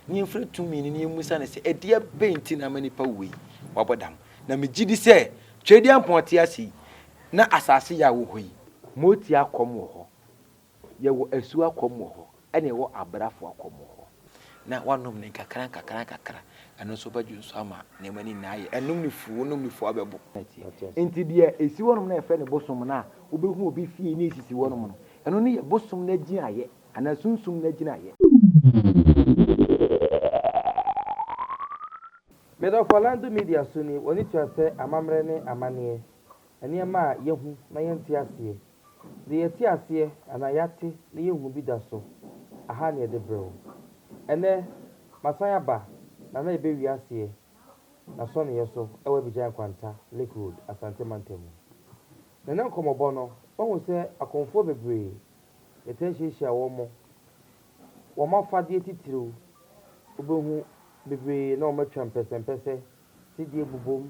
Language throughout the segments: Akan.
na yɛmfrɛ tumi no na yɛmmisa no sɛ, ɛdeɛ bɛn nti na ama nipa wei wabɔ dam? Na megye di sɛ Tweaduampɔn te ase yi, na asase yi a wɔ hɔ yi, Moti akɔm wɔ hɔ, Yɛwɔ asuo akɔm wɔ hɔ, ɛna yɛwɔ abrafo akɔm wɔ hɔ. Na woanom no nkakra nkakra nkakra, ɛno nso bɛdwo nso ama nneɛma no nyinaa ayɛ. Ɛnom no fuu, wonom no fuu a wobɛbo. Nti deɛ ɛsi hɔnom no a yɛfrɛ no bosom no a wobɛhu obi fie na ɛsisi hɔnom no, ɛno no yɛ bosom no agyinaeɛ anaa sunsum no agyinaeɛ. Me dɔfo Orlando Media so ni, w'ani tua sɛ amammerɛ ne amanneɛ, nneɛma a yɛahu na yɛnte aseɛ, Deɛ yɛte aseɛ anaa yɛate na yɛnhu bi da so, aha na yɛde brɛ wo. Ɛnnɛ, masan aba na na yɛbɛwie aseɛ n'asɔneeɛ so wɔ Abidjan Nkwanta, Lake Road, Asante mantam mu. Na ɛnnɛ nkɔmmɔbɔ no, woahu sɛ akɔmfoɔ bebree, yɛtaa hyiahyia wɔn, wɔn afadeɛ titiriw, wobɛhu bebree na wɔatwa mpɛsɛmpɛsɛ, sedeɛ bobom,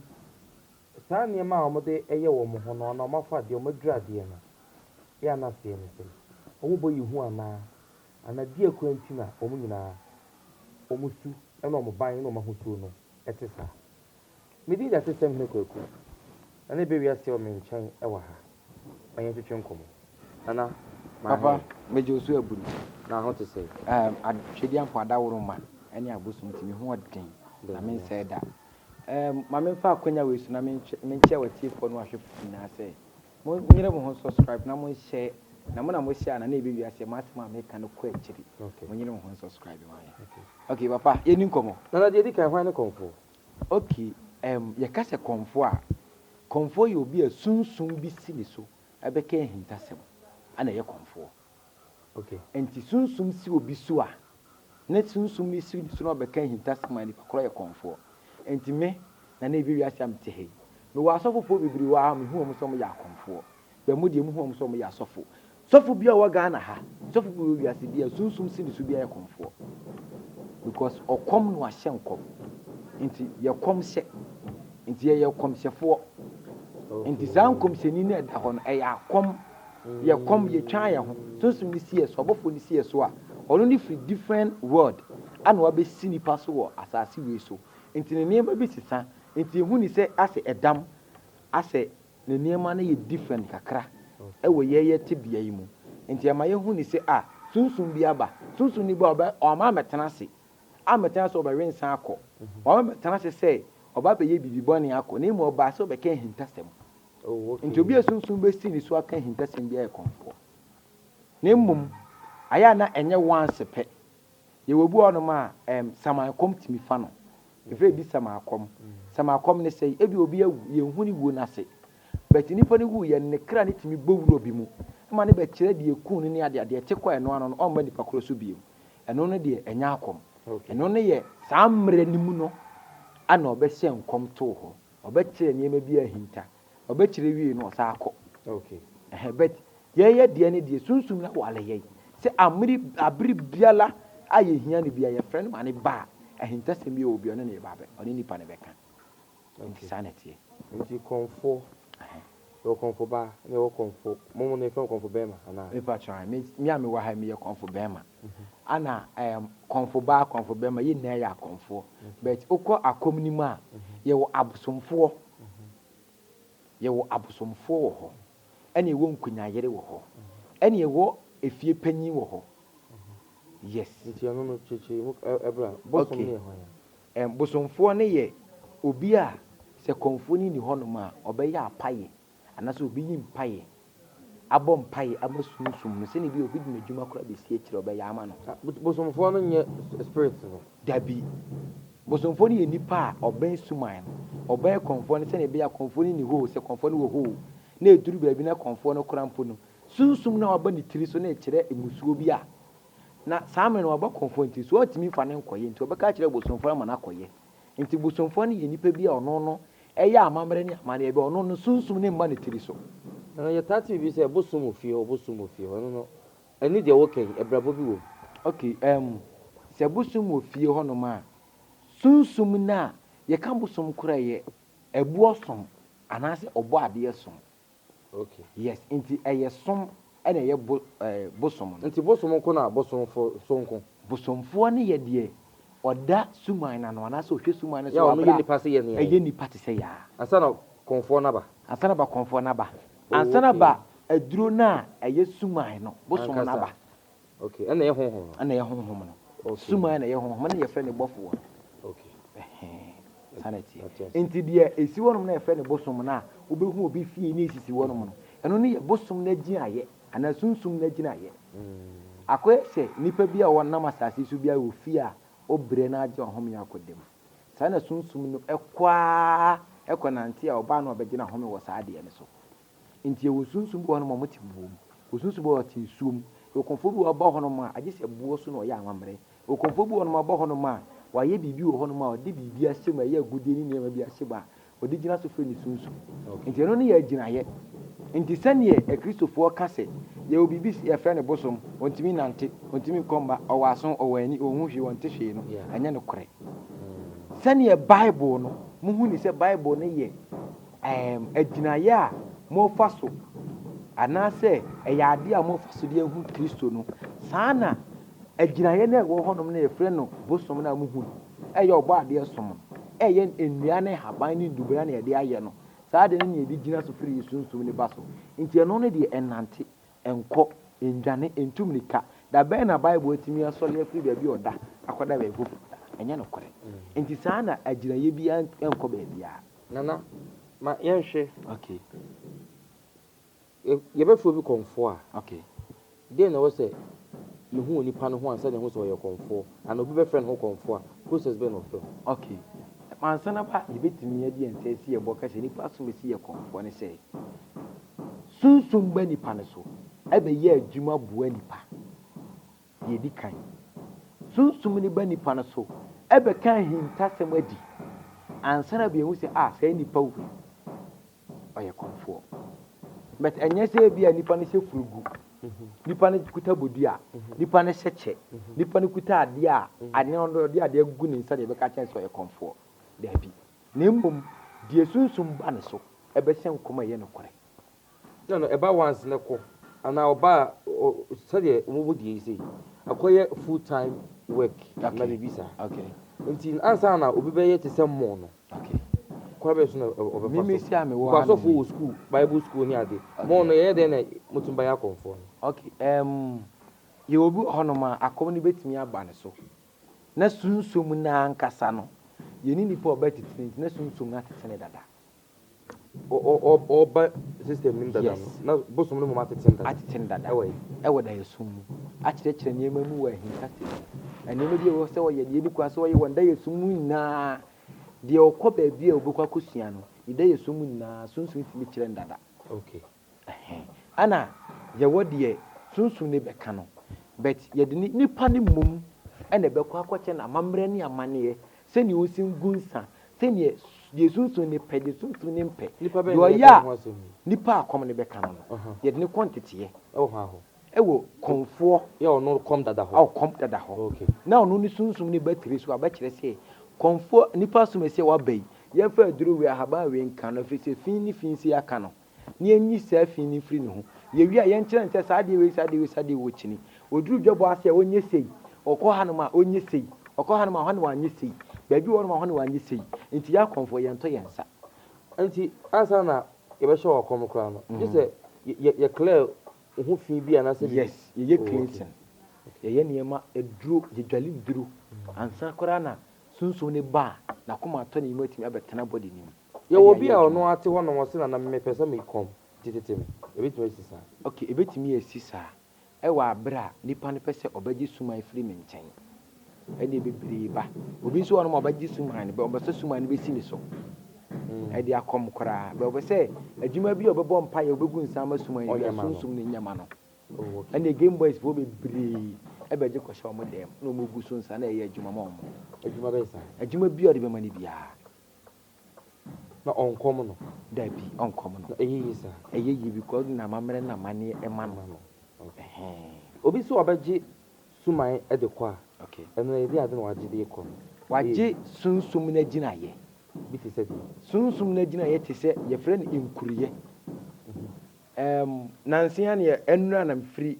Saa nneɛma a wɔde yɛ wɔn ho no anaa wɔn afadeɛ, wɔn aduradeɛ no, yɛ a na aseɛ ne sɛn? Wɔbɔ yɛn hu anaa? Anaa deɛn koraa nti na wɔn nyinaa wɔn su ne wɔn ban ne wɔn ahosuo no te saa? Me din de Atesɛm Hene Kwaku, na na ɛbɛ wiase wɔ me nkyɛn wɔ ha. Ma yɛntwetwe nkɔmmɔ. Nana, Papa, m'ahe? megye wo so abunu. Na ho te sɛn? Ɛɛm, Twedeampo adaworoma ne abosom nti me ho ɔden na mensɛe da. Erm ma memfa akwanya wei so na menkyia w'atiefoɔ ne w'ahwɛfoɔ nyinaa sɛ monyere mo ho nsubscribe na monhyɛ na mo na mohyɛ a na na ɛbɛ wiase m'asɛm a meka no kɔ akyiri monyere mo ho nsubscribe ma yɛn. Ok papa yɛni nkɔmmɔ. Nana deɛ ɛdi kan hwan ne kɔmfoɔ? Ok erm yɛka sɛ kɔmfoɔ a, kɔmfoɔ yɛ obi a sunsum bi si ne so ɛbɛka ahintasɛm ɛna ɛyɛ kɔmfoɔ. Ok. Nti sunsum si obi so a, ne sunsum no si ne so na ɔbɛka ahintasɛm a, nipa korɔ yɛ kɔmfoɔ. Nti me, na na ebi wiase a mete ha yi, mewɔ asɔfofoɔ bebree wɔ ha a mehu wɔn sɛ wɔyɛ akɔmfoɔ. But mo deɛ mohu wɔn sɛ wɔyɛ asɔfo. Sɔfo biara a ɔwɔ Ghana ha, sɔfo bi wɔ wiase biara, sunsum si ne so biara yɛ kɔmfoɔ. Because ɔkɔm na wahyɛ nkɔm. Nti yɛ kɔm hyɛ. Nti yɛyɛ kɔmhyɛfoɔ. Nti saa nkɔmhyɛni no a ɛda hɔ no, ɛyɛ akɔm. Yɛ kɔm, yɛ twa yɛ ho. Sunsum no si yɛ so, ɔbɔfoɔ no si yɛ so a, ɔno no firi different world ana wabɛsi nipa so wɔ asaase wei so. Nti ne nneɛma bi sesa. Nti yɛhu no sɛ asɛ ɛdam, asɛ ne nneɛma no yɛ different kakra ɛwɔ yɛ yɛ tebea yi mu. Nti ɛma yɛhu no sɛ ah, sunsum bi aba. Sunsum no ba a, ɔbɛ, ɔama amɛtena ase. Ammɛtena ase sɛ ɔbɛwe nsa akɔ. Wammɛtena ase sɛ ɔba abɛyɛ biribi bɔne akɔ, na mmom ɔbaa sɛ ɔbɛka ahintasɛm. Nti obi a sunsum bɛsi ne so aka ahintasɛm biara yɛ kɔmfoɔ. Na mmom, ayɛ a na ɛnyɛ once pɛ. Yɛwɔ obi wɔ hɔnom a, ɛm, saman kɔm tumi fa no. Yɛfrɛ bi saman kɔm. Saman kɔm ne sɛn? Ebia obi awu, yɛnhu ne wuo no ase. But nipa no wuiɛ no, ne kra no tumi bɔ wura obi mu ma no bɛkyerɛ deɛ ɛkuu no ne adeɛ, deɛ ɛte kɔ ɛno ano no, ɔmma nipa korɔ so bio. Ɛno no deɛ ɛnyɛ akɔm. Ɛno no yɛ saa mmerɛ no mu no ana ɔbɛhyɛ nkɔm too hɔ. Ɔbɛkyerɛ nneɛma bi a ahinta. Ɔbɛkyerɛ wie no ɔsan akɔ. Ɛhɛ but yɛyɛ deɛ no deɛ sunsum no awale yɛn sɛ amere abere biara a yɛhia no biara yɛfrɛ no ma no ba a ahintasɛm bi wɔ bi ɔne no yɛba abɛ ɔne nipa no bɛka. Nti saa na ɛteɛ. Nti kɔmfoɔ, yɛwɔ kɔmfo baa na yɛwɔ kɔmfo, mo mo no yɛfrɛ mo kɔmfo bɛɛma anaa? Mepa kyɛw ae, me me a mewɔ ha yi meyɛ kɔmfo bɛɛma. Ana ɛɛm kɔmfo baa, kɔmfo bɛɛma yɛn nyinaa yɛ akɔmfoɔ. But wokɔ akɔm no mu a, yɛwɔ abosomfoɔ, yɛwɔ abosomfoɔ wɔ hɔ, ɛna yɛwɔ nkunyayere wɔ hɔ, ɛna yɛwɔ efie panyin wɔ hɔ. Yes. Nti ɛno no kyerɛkyerɛ mu ɛbra, bosom no Okay. yɛ hwan a? Bosomfoɔ no yɛ obi a sɛ kɔmfoɔ no nni hɔnom a, ɔbɛyɛ apaeɛ anaasɛ ɔbɛyi mpaeɛ, abɔ mpaeɛ ama sunsum no sɛdeɛ ɛbɛyɛ a obi de n'adwuma koraa bɛsi akyire a, ɔbɛyɛ ama no. Bosomfoɔ no nyɛ spirit no? Dabi. Bosomfoɔ no yɛ nipa a ɔbɛn suman no, ɔbɛn kɔmfoɔ no sɛdeɛ ɛbɛyɛ a kɔmfoɔ no nni hɔ o, sɛ kɔmfoɔ no wɔ hɔ o, na ɛduru baabi na kɔmfoɔ no koraa mpo no, sunsum no a waba ne tiri so no rekyerɛ mmusuo bi a Na saa mmerɛ no waba kɔmfoɔ nti so ɔntumi mfa no nkɔyɛ nti ɔbɛka akyerɛ bosomfoɔ no ama no akɔyɛ. Nti bosomfoɔ no yɛ nipa bi a ɔno no ɛyɛ amammerɛ ne amanneɛ bi a ɔno no sunsum no mma ne tiri so. Na yɛtaa te biribi sɛ bosom wɔ fie hɔ, bosom wɔ fie hɔ, ɛno no ɛne deɛ woka yi abirabɔ bi wɔ mu? Ok, ɛɛm, sɛ bosom wɔ fie hɔ nom a, sunsum no a, yɛka bosom koraa ɛyɛ ɛboɔ som anaasɛ ɔbɔadeɛ som. Okay. Yes, nti ɛyɛ som ɛna ɛyɛ bo ɛɛ bosom no. Nti bosom nko na bosomfo so nko? Bosomfoɔ no yɛ deɛ ɔda suman no ano anaasɛ ɔhwɛ suman no so wɔ aberɛ a ɛyɛ ɛyɛ nipa te sɛ yɛn a. Ansa na kɔmfoɔ no aba. Ansa na ba kɔmfoɔ no aba. Ansa na ba aduro no a ɛyɛ suman no, bosom no aba. Okay, ɛna ɛyɛ honhom no. Ɛna ɛyɛ honhom no. Suman na ɛyɛ honhom, ɛna yɛfrɛ no bɔfoɔ no. Okay. Ɛhɛn, saa na ɛteɛ. Nti deɛ ɛsi hɔnom na yɛfrɛ no bosom no a, wobɛhu obi fie ne ɛsisi hɔnom no, ɛno no yɛ bosom no agyinaeɛ anaa sunsum no agyinaeɛ. Akɔyɛ sɛ nipa bi a ɔnam asase so biara wɔ fie a ɔbrɛ na agye ɔhome akɔda mu. Saa na sunsum no kɔ ara kɔnante a ɔbaa no a ɔbɛgye n'ahome wɔ saa adeɛ no so. Nti yɛwɔ sunsum bi wɔ hɔnom a wɔte boɔ mu, yɛwɔ sunsum bi wɔ hɔ a wɔte nsuo mu, yɛwɔ kɔmfoɔ bi wɔ hɔ a ɔba hɔnom a agye sɛ boɔ so na ɔyɛ amammerɛ, yɛwɔ kɔmfoɔ bi wɔ hɔnom a ɔba hɔnom a wayɛ biribi wɔ hɔnom a ɔde biribi ahyɛ mu a ɛyɛ agudeɛ ne nneɛma bi ahyɛ mu a ɔde gyina so frɛ ne sunsum. Nti ɛno ne yɛ agyinaeɛ. Nti sɛdeɛ Akristofoɔ ka sɛ yɛwɔ biribi yɛfrɛ no bosom, ɔntumi nnante, ɔntumi nkɔ mma, ɔwɔ aso, ɔwɔ ani, ɔnhu hwee, ɔnte hwee no, ɛnyɛ nokorɛ. Sɛdeɛ Bible no, mohu no sɛ Bible no yɛ ɛɛm, agyinaeɛ a mofa so, anaasɛ ɛyɛ adeɛ a mofa so de ahu Kristo no, saa na agyinaeɛ no a ɛwɔ hɔnom no yɛfrɛ no bosom no a mohu no, ɛyɛ ɔbɔadeɛ som no, ɛyɛ nnua ne nhaban ne nnubena na yɛde ayɛ no, saa adeɛ no na yɛde gyina so firi yɛn sunsum no ba so. Nti ɛno no deɛ ɛnnante, ɛnkɔ, ɛndwane, ɛntu mmirika. Da bɛn na Bible atumi asɔre afiri baabi a ɔda akɔda baabi foforɔ da? Ɛnyɛ nokorɛ. Nti saa na agyinaeɛ biara nkɔ baabiara. Nana, ma yɛnhwɛ. Okay. Yɛbɛfrɛ obi kɔmfoɔ a, Okay. deɛn na ɛwɔ sɛ yɛhu wɔ nipa no ho ansa na yɛahu sɛ ɔyɛ kɔmfoɔ? Anaa obi bɛfrɛ ne ho kɔmfoɔ a, process bɛn na ɔfa mu? Okay. Ansa na ba yɛbɛtumi adi yɛn nsa asi yɛn bo aka sɛ nipa asom asi yɛ kɔmfoɔ ne sɛ, sunsum ba nipa no so bɛyɛ adwuma boa nipa. Deɛ ɛdi kan, Sunsum no ba nipa no so bɛka ahintasɛm adi ansa na bɛahu sɛ ah saa nipa wei ɔyɛ kɔmfoɔ. But ɛnyɛ sɛ ebi a nipa no hyɛ furugu, nipa no kuta bodua, nipa no hyɛ kyɛ, nipa no kuta adeɛ a adeɛ no ɔde adeɛ agugu ne nsa na yɛbɛka akyerɛ no sɛ ɔyɛ kɔmfoɔ. Daabi. Na mmom deɛ Sunsum ba ne so bɛhyɛ nkɔm a ɛyɛ nokorɛ. Na no ɛba once na ɛkɔ anaa ɔba a sɛdeɛ wɔn mu deɛ yi sei akɔyɛ full time work anaa biribi saa. Okay. Nti ansa na obi bɛyɛ te sɛ mo no. Okay. Kwan bɛyɛ so na ɔbɛfa so. Mimi si a mewɔ ha no. Asɔfo wɔ school bible school ne ade. Mo no yɛyɛ dɛn na motumi bɛyɛ akɔmfoɔ no? Okay. Um, yɛwɔ obi wɔ hɔnom a akɔm no bɛtumi aba ne so. Na sunsum no ankasa no, yɛne nipa a ɔbɛtete no nti na sunsum no atete no dada. Ɔba system no mu dada no, na bosom no mmom atete no dada. Atete no dada. Ɛwɔ he? Ɛwɔ daeɛso mu. Akyerɛkyerɛ nneɛma mu wɔ ahintasɛm mu. Nneɛma bi a ɛwɔ sɛ ɔyɛ, deɛ ɛnni kwan sɛ ɔyɛ wɔ ne daeɛso mu nyinaa. Deɛ ɔkɔ baabi a ɔbɛkɔ akɔsua no, ne daeɛso mu nyinaa, sunsum tumi kyerɛ no dada. Okay. Ɛhɛn. Ɛna yɛwɔ deɛ sunsum no bɛka no, but yɛde ne, nipa no mmom na ɛbɛkɔ akɔkyerɛ no amammerɛ ne amanneɛ, sɛdeɛ ɔnsi ngu nsa, Sɛdeɛ deɛ sunsum no pɛ, deɛ sunsum no mpɛ, Nipa bɛn deɛ na ɔyɛ yɛka ne a ho asɛm yi? nipa a kɔm no bɛka no no, yɛde no kɔ nteteɛ. Ɛwɔ hwan hɔ? Ɛwɔ kɔmfoɔ. Yɛ ɔno kɔm dada hɔ. A ɔkɔm dada hɔ. Okay. Na ɔno ne sunsum no ba tiri so a, bɛkyerɛ sɛ kɔmfoɔ, nipa asomasi a waba yi, yɛmfa aduro wei, ahaban wei nka no, ɛfiri sɛ fi ne fi sei aka no. na yɛnyi saa fi no mfiri ne ho. Yɛwie a, yɛnkyerɛ no sɛ saa adeɛ wei, saa adeɛ wei, saa adeɛ wei ɔkyini. Ɔduru dwabɔ ase a, ɔnyɛ sei. Ɔkɔ hanom a, ɔnyɛ sei. Ɔkɔ hanom a, hɔ na wanyɛ sei. Baabi wɔ hɔnom a, hɔ na wanyɛ sei. Nti yɛn akɔmfoɔ, yɛntɔ yɛn nsa. Nti ansa na yɛbɛhyɛ wo akɔm koraa no, gye sɛ yɛ clear wo ho fi bi anaasɛ biribi? Yes, yɛyɛ cleansing. Yɛyɛ nneɛma, aduro, yɛdwale nnuro ansa koraa na sunsum no ba a, n'akoma atɔ ne yam atumi abɛtena body no mu. Yɛwɔ obi a ɔno ara te hɔ nom ɔse nana me pɛ sɛ me kɔm nti tete me, ɛbɛtumi asi saa? Ok ɛbɛtumi asi saa ɛwɔ aberɛ a nipa no pɛ sɛ ɔbɛgye suman firi me nkyɛn ɛneɛ bebree ba obi nso wɔ hɔ nom a ɔbɛgye suman no ɔbɛsɔ suman no bɛsi ne so ɛde akɔm koraa bɛ ɔpɛ sɛ adwuma bi a ɔbɛbɔ mpaeɛ ɔbɛgu nsa ama suman no bi a sunsum no nyɛ ma no ɛneɛ game boys foɔ bebree ɛbɛgye kɔhyɛ wɔn dɛm na wɔn gu so nsa na ɛyɛ adwuma ma wɔn. Adwuma bɛn saa? Adwuma bi a ɔde bɛma no biara. Na ɔnkɔm no? Dabi, ɔnkɔm no. Na ɛyɛ yie saa? Ɛyɛ yie because n'amammerɛ ne n'amanneɛ ma no. Ɛhɛn. Obi sɛ ɔbɛgye suman de kɔ a, ɛno ɛyɛ deɛ ade na wagye de rekɔ no? Wagye sunsum no agyinaeɛ. Bi te sɛ deɛ? Sunsum no agyinaeɛ te sɛ, yɛfrɛ no nkuruyɛ. Ɛɛm, nansa yi ara na yɛ, ɛnnora na mefiri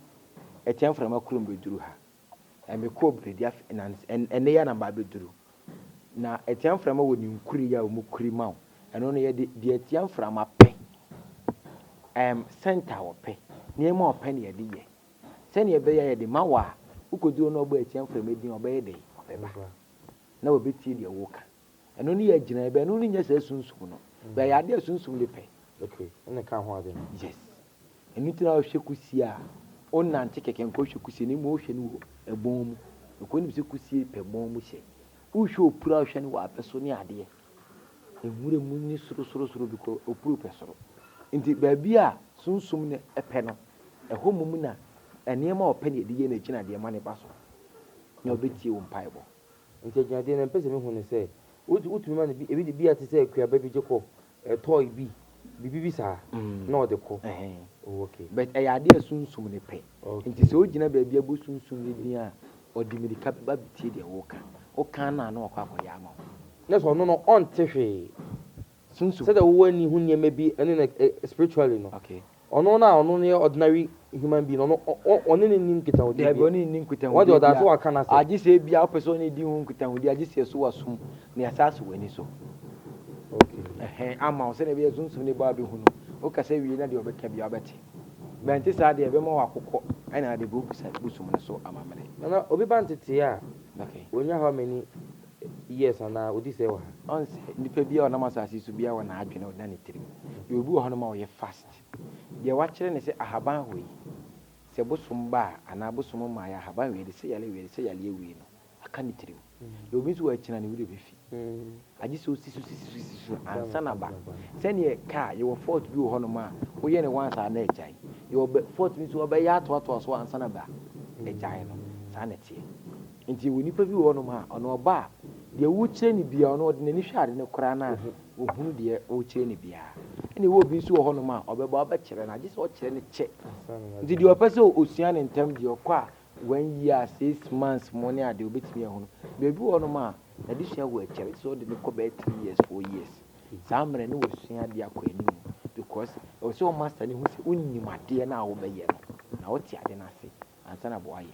Atiamframa kurom bɛduru ha. Mekɔɔ Bredi afe nans ɛnnɛ yi ara na maba abɛduru. Na atia mframa wɔ ne nkuri yi a wɔkuri ma wo. Ɛno no yɛde deɛ atia mframa pɛ, ɛɛm scent a wɔpɛ, nneɛma a wɔpɛ na yɛde yɛ. Sɛdeɛ ɛbɛyɛ a yɛde ma wo a, wokɔduru hɔ na wɔbɔ atia mframa din a, ɔbɛyɛ dɛn? Ɔbɛba. Na wabɛtie deɛ woreka. Ɛno no yɛ agyinaeɛ, but ɛno no nyɛ saa sunsum no. But ɛyɛ adeɛ a sunsum no pɛ. Okay, ɛna ɛka ho ade no. Yes. Ɛno nti na wohwɛ kusie a, wonnante kɛkɛ nkɔhwɛ kusie na mmom wohwɛ no wɔ ɛbɔn mu. Because wonim sɛ kusie pɛ bɔn mu hyɛ. Wohwɛ opuro a wohwɛ no wɔ abɛ so ne adeɛ. Nwura mu ne sorosorosoro because opuro pɛ soro. Nti baabi a sunsum no pɛ no, ɛhɔ mmom na nneɛma a ɔpɛ na yɛde yɛ n'agyinadeɛ ma no ba so. Na ɔbɛtie wo mpaebɔ. Nti agyinadeɛ no mpɛ sɛ mehu ne sɛ wotumi ma no bi ebi de bi a te sɛ akuaba bi gye kɔ toy bi biribi bi saa na ɔde kɔ. Oh okay. But ɛyɛ adeɛ a sunsum no pɛ. Nti sɛ wogyina baabi abɔ sunsum no din a, ɔde mirika bɛba abɛtie deɛ woreka. Woka no a na wakɔ akɔyɛ ama wo. Na sɛ ɔno no ɔnte hwee. Sunsum. Sɛdeɛ wo ani hu nneɛma bi ɛne no spiritually no. Okay. Ɔno no a ɔno no yɛ ordinary human being no ɔno ɔne no nni nkitahodie Daabi, biara. ɔne no nni Wɔn nkitahodie deɛ ɔda so biara. waka n'asɛm. Agye sɛ ebia wopɛ sɛ ɔne no di ho nkitahodie a, gye sɛ ɛso w'asom na yɛasan asɔ w'ani so. Okay. Ɛhɛn, ama wo sɛdeɛ ɛbɛyɛ sunsum no ba abɛhu no. Wokasa wie na deɛ ɔbɛka biara wobɛte. Bɛnte saa deɛ ɛbɛma w'akokɔ ɛna ade bɛbisa bosom no so amammerɛ. Nana, obi ba ntetee a, Okay. ɔnya how many years anaa ɔdi sɛɛ wɔ ha? Ɔn sɛ nipa biara a ɔnam asase yi so biara wɔ n'adwene a ɔda ne tirim. Yɛwɔ obi wɔ hɔnom a ɔyɛ fast. Deɛ wakyerɛ ne sɛ ahaban wei, sɛ bosom ba a anaa bosom mmaeɛ a ahaban wei yɛde sɛ yareɛ wei yɛde sɛ yareɛ wei no, aka ne tirim. Yɛwɔ obi nso wɔ akyina ne werɛ bɛfi. Agye sɛ ɔsi so si so si so ansa na aba. Sɛdeɛ car yɛwɔ fault bi wɔ hɔnom a woyɛ no once a na agyae. Yɛwɔ bɛ fault bi nso wɔbɛyɛ atoatoa so ansa na ba agyae no. Saa na ɛteɛ. Nti yɛwɔ nipa bi wɔ hɔnom a ɔno ɔba a deɛ wokyerɛ no biara ɔno ɔde n'ani hwɛ ade no koraa no a ɔhunu deɛ wokyerɛ no biara. Ɛna ɛwɔ obi nso wɔ hɔnom a ɔbɛba wobɛkyerɛ no agye sɛ ɔkyerɛ no kyɛ. Nti deɛ ɔpɛ sɛ ɔsua no ntɛm deɛ ɔkɔ a one year, 6 months mo ne adeɛ obɛtumi ahunu. Baabi wɔ hɔnom a n'adesua wɔ akyire sɛ ɔde no kɔ bɛyɛ 3 years, 4 years. Saa mmerɛ no wasua adeɛ akɔ anim because ɛwɔ sɛ wo master no hu sɛ wonim adeɛ no a wobɛyɛ no na wote ade no ase ansa na boayɛ.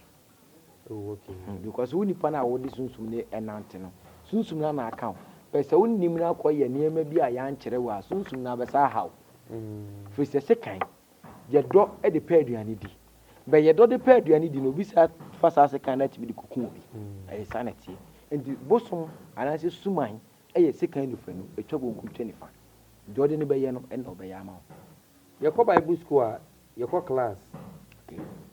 Oh okay. Because wo nipa no a wode sunsum no ɛnante no, sunsum no ana aka wo. But sɛ wonnim no akɔyɛ nneɛma bi a yɛankyerɛ wo a, sunsum no abɛsa aha wo. Firi sɛ sekan, yɛdɔ de pɛ aduane di. But yɛdɔ de pɛ aduane di no, obi saa fa saa sekan no atumi de kuku obi. Ɛyɛ saa na ɛteɛ. Nti bosom anaasɛ suman ɛyɛ sekan nufanu, ɛtwa bonkum twa nifa. Deɛ ɔde no bɛyɛ no ɛna ɔbɛyɛ ama wo. Yɛkɔ Bible school a, yɛkɔ class,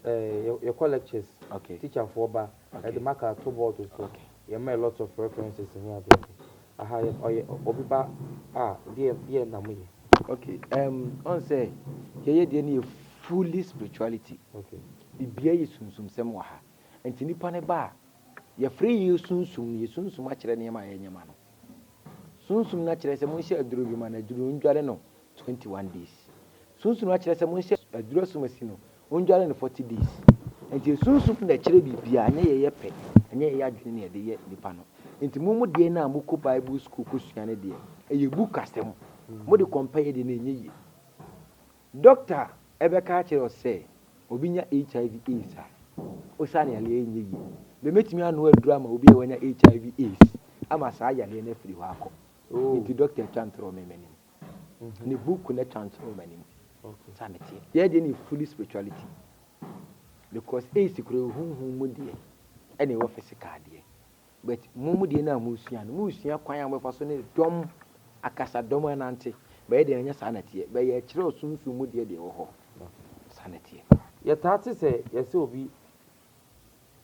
yɛkɔ lectures, teacherfoɔ ba, yɛde marker ato board so, yɛma a lot of references ne ade ade. Aha yɛ ɔyɛ obi ba a deɛ deɛ na moyɛ. Okay, ɔn sɛ yɛyɛ deɛ no yɛ fully spirituality. Biribiara yɛ sunsumsɛm wɔ ha. Nti nipa no ba a, yɛfrɛ yɛ sunsum no, yɛ sunsum akyerɛ nneɛma a yɛnyɛ ma no. Sunsum no akyerɛ sɛ monhyɛ aduro bi ma no, aduro no ndware no 21 days. Sunsum no akyerɛ sɛ monhyɛ aduro asomasi no, ondware no 40 days. Nti sunsum na ɛkyerɛ biribiara, ɛnyɛ yɛyɛ pɛ, ɛnyɛ yɛyɛ adwene na yɛde yɛ nipa no. Nti mo mo deɛ no a mokɔ Bible school kɔsua no deɛ, ɛyɛ book asɛm. Mode compare yɛ deɛ no ɛnyɛ yie. Doctor ɛbɛka akyerɛ wo sɛ obi nya HIV AIDS a, osiane yareɛ ɛnyɛ yie. Bɛmɛtumi anoa aduro ama obi a wanya HIV AIDS ama saa yareɛ no afiri hɔ akɔ. Nti doctor atwa ntorɔ me m'anim. Ne book no atwa ntorɔ m'anim. Saa na ɛteɛ. Yɛ deɛ no yɛ fully spirituality. Because AIDS kura honhom mu deɛ ɛna ɛwɔ physical deɛ. But mo mo deɛ no a mosua no, mosua kwan a mobɛfa so ne dɔm akasa dɔm anante. Bɛyɛ deɛ ɛnyɛ saa na ɛteɛ. Bɛyɛ kyerɛ sunsum mu deɛ deɛ ɛwɔ hɔ. Saa na ɛteɛ. Yɛtaa te sɛ yɛsɛ obi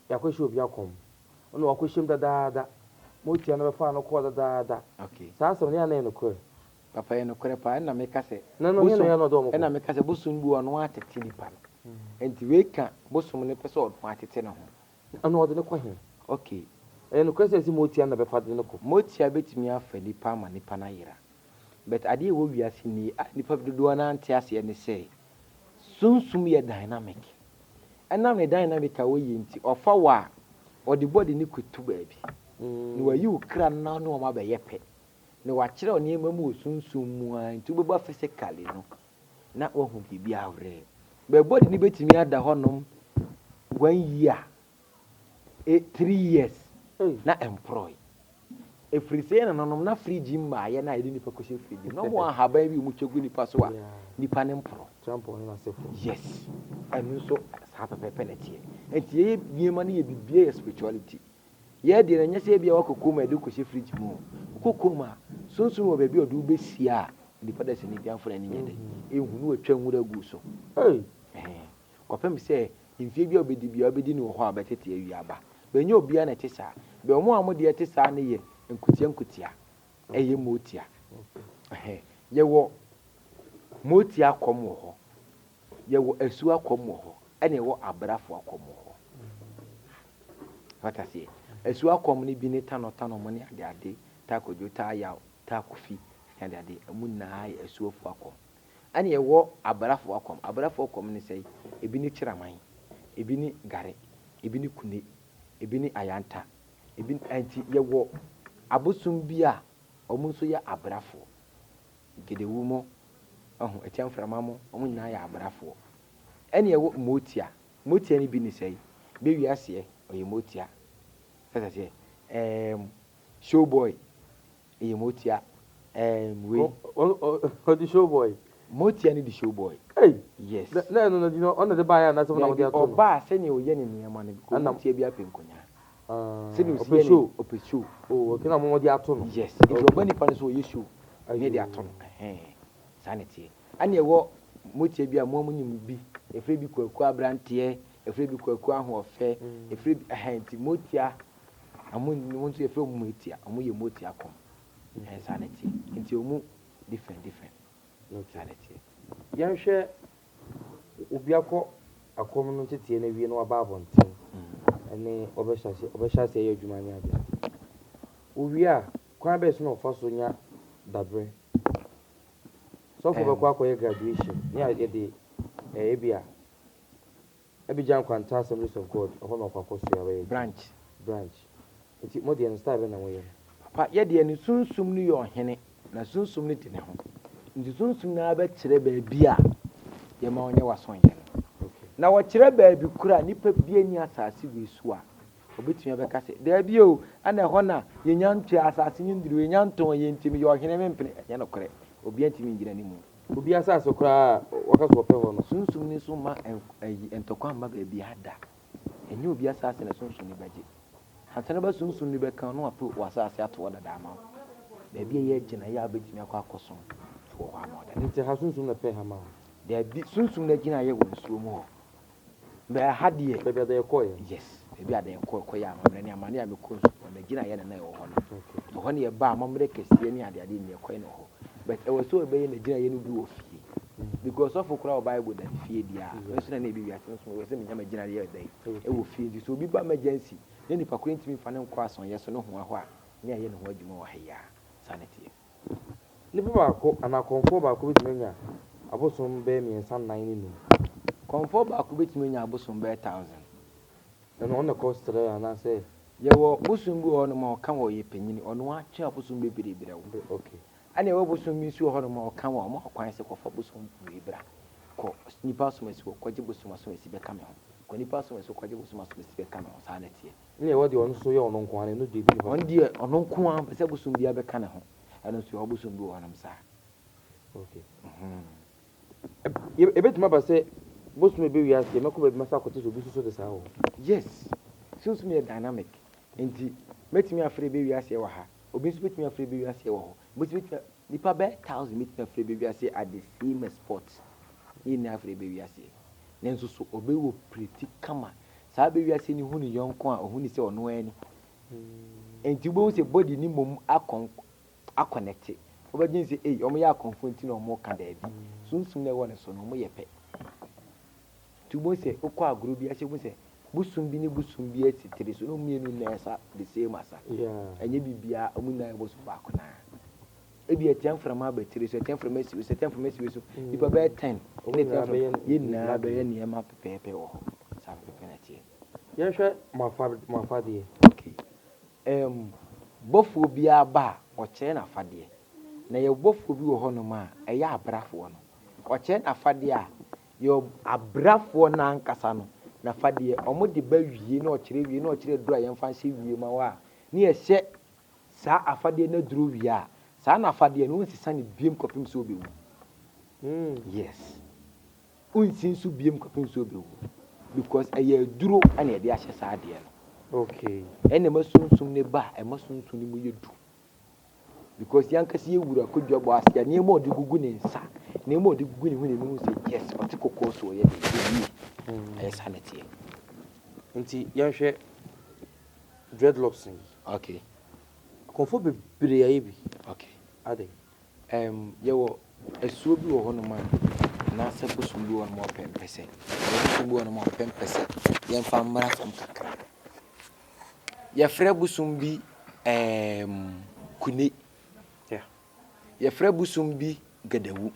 yɛakɔhyɛ obi akɔm ɛna wakɔhyɛ mu dadaada motia no bɛfaa no kɔɔ dadaada. Saa asɛm no yɛ ana yɛ nokorɛ? Papa yɛ nokorɛ paa ɛna meka sɛ Na no hena bosom yɛ na ɔde wɔn kɔ? ɛna meka sɛ bosom bi wɔ ɔno atete nipa no. Nti wei ka bosom no pɛ sɛ ɔno atete ne ho. Ɛna ɔde no kɔ he? Okay. Ɛyɛ nokorɛ sɛ ɛsɛ motia no na bɛfa de no kɔ? Motia bɛtumi afa nipa ama nipa no ayera. But adeɛ a ɛwɔ wiase nie a nipa dodoɔ no ante aseɛ ne sɛ sunsum yɛ dynamic. Ɛnam ne dynamic a wɔyɛ nti ɔfa wɔ a ɔde body ne kɔtu baabi. Na wayi wo kra no na ne wɔn abɛyɛ pɛ. Na wakyerɛ wo nneɛma mu wɔ sunsum mu a nti wobɛba physically no na wahu biribi awerɛ. But body no bɛtumi ada hɔnom one year. 3 years na ɛmporɔe. Ɛfiri sɛ yɛn nananom na fridge mmaeɛ no a yɛde nipa kɔhyɛ fridge mu. Na wɔn ahaban bi a wɔtwa gu nipa so a nipa no mporɔ. Yes. Ɛno nso saa pɛpɛɛpɛ na ɛteɛ. Nti yɛyɛ nneɛma no yɛ biribiara yɛ spirituality. Yɛ deɛ no ɛnyɛ sɛ ebia wakɔ kurom a yɛde kɔhyɛ fridge mu o. Wokɔ kurom a, sunsum wɔ baabi a ɔde wo bɛsi a nipa da sɛ ne biamfo na ani nyɛ dɛ. Ɛnhu na watwa nwura gu so. Kɔpem sɛ mfie bi a wobɛdi biara wobɛdi no wɔ hɔ a wobɛtete awie aba. Bɛnyɛ obiara na ɛte saa. Bɛ wɔn a wɔn deɛ ɛte saa no yɛ nkotia nkotia. Ɛyɛ motia. Yɛwɔ motia akɔm wɔ hɔ. Yɛwɔ asuo akɔm wɔ hɔ. Ɛna yɛwɔ abrafo akɔm wɔ hɔ. Wate aseɛ? Asuo akɔm no bi ne tanɔ tanɔ mo ne adeade, takodwo, taayaw, taakofi ne adeade. Ɛmu nyinaa yɛ asuofo akɔm. Ɛna yɛwɔ abrafo akɔm. Abrafo akɔm ne sɛ ebi ne kyeraman, ebi ne gare, ebi ne kune, ebi ne ayanta. Ebi nti yɛwɔ abosom bi a wɔn nso yɛ abrafoɔ. Gedewu mo, ɛho ɛkyɛ mframa mo, wɔn nyinaa yɛ abrafoɔ. Ɛna yɛwɔ motia. Motia no bi ne sɛ bɛwi aseɛ ɔyɛ motia. Sɛ sɛ showboy ɛyɛ motia. Wei. Ɔde showboy. Motia no di showboy. Hey. Yes. Na ɛno no di no ɔna de baayɛ anaasɛ ɔna wɔde ato no. Ɔbaa sɛnea ɔyɛ ne nneɛma no because motia bi apɛ nkonyaa. Sɛnea osi ɔpɛ yɛ ne show. Ɔpɛ show. Oh, okay, na mo wɔde ato no. Yes. Nti ɔba nipa no so ɔyɛ show. Ne de ato no. Ɛhɛn. Saa na ɛteɛ. Ɛna ɛwɔ motia bi a mo a mo nim bi. Yɛfrɛ bi kwaku aberanteɛ, yɛfrɛ bi kwaku ahoɔfɛ, yɛfrɛ bi ɛhɛn nti motia ɔmo mo nso yɛfrɛ ɔmo motia. Ɔmo yɛ motia kɔm. Ɛhɛn, saa na ɛteɛ. Nti ɔmo different different. Saa na ɛteɛ. Yɛnhwɛ obi akɔ akɔm no nteteɛ no awie na waba abɔnten ɛne ɔbɛhyɛ ase ɛyɛ adwuma ne ade ade. Owie a, kwan bɛyɛ so na ɔfa so nya dabrɛ? Sɔfo bɛkɔ akɔyɛ graduation ne a yɛde ɛyɛ bi a Abidjan Nkwanta Assemblies of God, ɛhɔ na ɔkɔ akɔsua bɛyɛ adwuma. Branch. Branch. Nti mo deɛ no, style bɛ na moyɛ no? Papa, yɛdeɛ no, sunsum no yɛ ɔhene na sunsum no di ne ho. Nti sunsum no ara bɛkyerɛ baabi a yɛma ɔnyɛ w'asɔnyɛ no. Na wɔkyerɛ baabi koro a nipa bi ani asase wei so a obetumi abɛka sɛ daabi o, ɛna ɛhɔ na yɛnya ntua asase no nduru, yɛnya ntɔn yɛ, nti meyɛ ɔhene mempene. Ɛnyɛ nokorɛ, obiara ntumi ngyina ne mu. Obi asase koraa a wɔka sɛ wɔpɛ hɔ no. Sunsum no nso ma ɛyi ntɔkwa mma baabi ada. Ɛnyɛ obi asase na sunsum no bɛgye. Ansa na bɛ sunsum no bɛka no apɛ wɔ asase ato hɔ dada ama wo. Baabi a ɛyɛ gyinaeɛ a wobɛtumi akɔ akɔsom wɔ hɔ ama wo dada. Nti ha sunsum na pɛ ha ma wo? Daabi, sunsum no agyinaeɛ wɔ nsuo mu hɔ. Bɛɛ ha deɛ. Baabi a da yɛkɔɔyɛ. Yes, baabi a da yɛkɔ kɔyɛ amammerɛ ne amane a mekɔ nsuo hɔ n'agyinaeɛ na na ɛwɔ hɔ no. Ɛhɔ ne yɛba amammerɛ kɛseɛ ne adeade ne yɛkɔɛ no hɔ. But ɛwɔ sɛ ɔbɛyɛ n'agyinaeɛ no bi wɔ fie. Because ɔsɔfo koraa wɔ Bible da ne fie deɛ a, nso na na ebi wiase nso wɔ sɛ menya m'agyinaeɛ da yi ɛwɔ fie. Nti sɛ obi ba emergency na nipa koro ntumi nfa ne nkɔ asɔnyɛ so ne ho ahɔ a, ne ayɛ ne ho adwuma wɔ ha yi a, saa na ɛteɛ. Nipa baako anaa kɔnfoɔ baako bɛtumi anya abosom bɛyɛ mmiɛnsa, nnan ne num? Kɔnfoɔ baako bɛtumi anya abosom bɛyɛ 1,000. Ɛno ɔno kɔ srɛ anaasɛ? Yɛwɔ bosom bi wɔ hɔnom a ɔka wɔ ɔyɛ panyin, ɔno atwe abosom bebree brɛ wo. Ɛna ɛwɔ bosom bi nso wɔ hɔnom a ɔka wɔ ɔmo akwan sɛ kɔfa bosom wei bra, kɔ nipa asom asi hɔ kɔgye bosom asom asi bɛka me ho, kɔ nipa asom asi hɔ kɔgye bosom asom asi bɛka me ho. Saa na ɛteɛ. Ne ɛwɔ deɛ ɔno nso yɛ ɔno nko ara, ɛno deɛ bi ni hɔ? Ɔno deɛ ɔno nko ara mpɛ sɛ bosom biara bɛka ne ho. Ɛno nso yɛwɔ bosom bi wɔ hɔnom saa. Okay. Ebɛtumi aba sɛ bosom ebe wiase mɛkɔ baabi masa akɔte sɛ obi soso de saa wɔ hɔ? Yes, sunsum yɛ dynamic. Nti mɛtumi afrɛ bɛ wiase wɔ ha, obi nso bɛtumi afrɛ bɛ wiase wɔ hɔ, obi nso bɛtumi, nipa bɛyɛ 1,000 bɛtumi afrɛ bɛ wiase at the same spot ne nyinaa afrɛ bɛ wiase. Ne nso so ɔbɛwɔ pretty kama saa bɛ wiase ne hu ne yɔnko a ɔhu ne sɛ ɔno ani. Nti wobɛhu sɛ body ne mmom akɔ akɔnɛte, wobɛgye sɛ ei, ɔmo yɛ akɔnfo nti na ɔmo ka. Daabi, sunsum na ɛwɔ ne so no, ɔmo yɛ pɛ. Nti wobɛhu sɛ wokɔ agorɔ bi ase, wobɛhu sɛ bosom bi ne bosom bi asi tiri so na ɔmo mmienu nyinaa ɛsa the same asa. Ɛnyɛ biribiara, ɔmo nyinaa yɛ bosom baako naa. Ebi ɛtia mframa aba tiri so, ɛtia mframa si so, ɛtia mframa si so, nipa bɛyɛ 10 ɔmo ɛna ɛtia nyinaa mframa bɛyɛ yɛn nyinaa bɛyɛ nneɛma pɛpɛɛpɛ wɔ hɔ saa pɛpɛɛpɛ na ɛteɛ. Yɛnhwɛ mo afadeɛ. Okay, bɔfoɔ biara ba a, ɔkyerɛ n'afadeɛ. Na yɛwɔ bɔfoɔ bi wɔ hɔnom a ɛyɛ abrafoɔ no, ɔkyerɛ n'afadeɛ a yɛwɔ abrafoɔ n'ankasa no. N'afadeɛ, wɔde ba wie na ɔkyerɛ wie na ɔkyerɛ aduro a yɛmfa nhyɛ wie ma wo a, ne yɛhyɛ saa afadeɛ no aduro wie a, saa n'afadeɛ no wonsesa no biom kɔpem sɛ wobɛwu. Yes. Wonsi nso biom kɔpem sɛ wobɛwu. Because ɛyɛ aduro na yɛde ahyɛ saa adeɛ no. Okay. Ɛna ɛma sunsum no ba a, ɛma sunsum no mu yɛ du. Because yɛn ankasa yɛ wura Kodwo bɔ ase a nneɛma a ɔde gugu ne nsa, nneɛma a ɔde gugu ne ho na ɛmu sɛ yes, ɔte kɔkɔɔ so ɔyɛ de ɛyie. Ɛyɛ saa na ɛteɛ. Nti yɛnhwɛ dreadlocks yi. Okay. Akɔmfoɔ bebree ayɛ bi. Okay. Adɛn? Yɛwɔ asuo bi wɔ hɔnom a, anaasɛ bosom bi wɔ hɔnom a ɔpɛ mpɛsɛ. Yɛwɔ bosom bi wɔ hɔnom a ɔpɛ mpɛsɛ. Yɛmfa mmra fam kakra. Yɛfrɛ bosom bi ɛɛm Kune. Yɛfrɛ bosom bi Gadawu.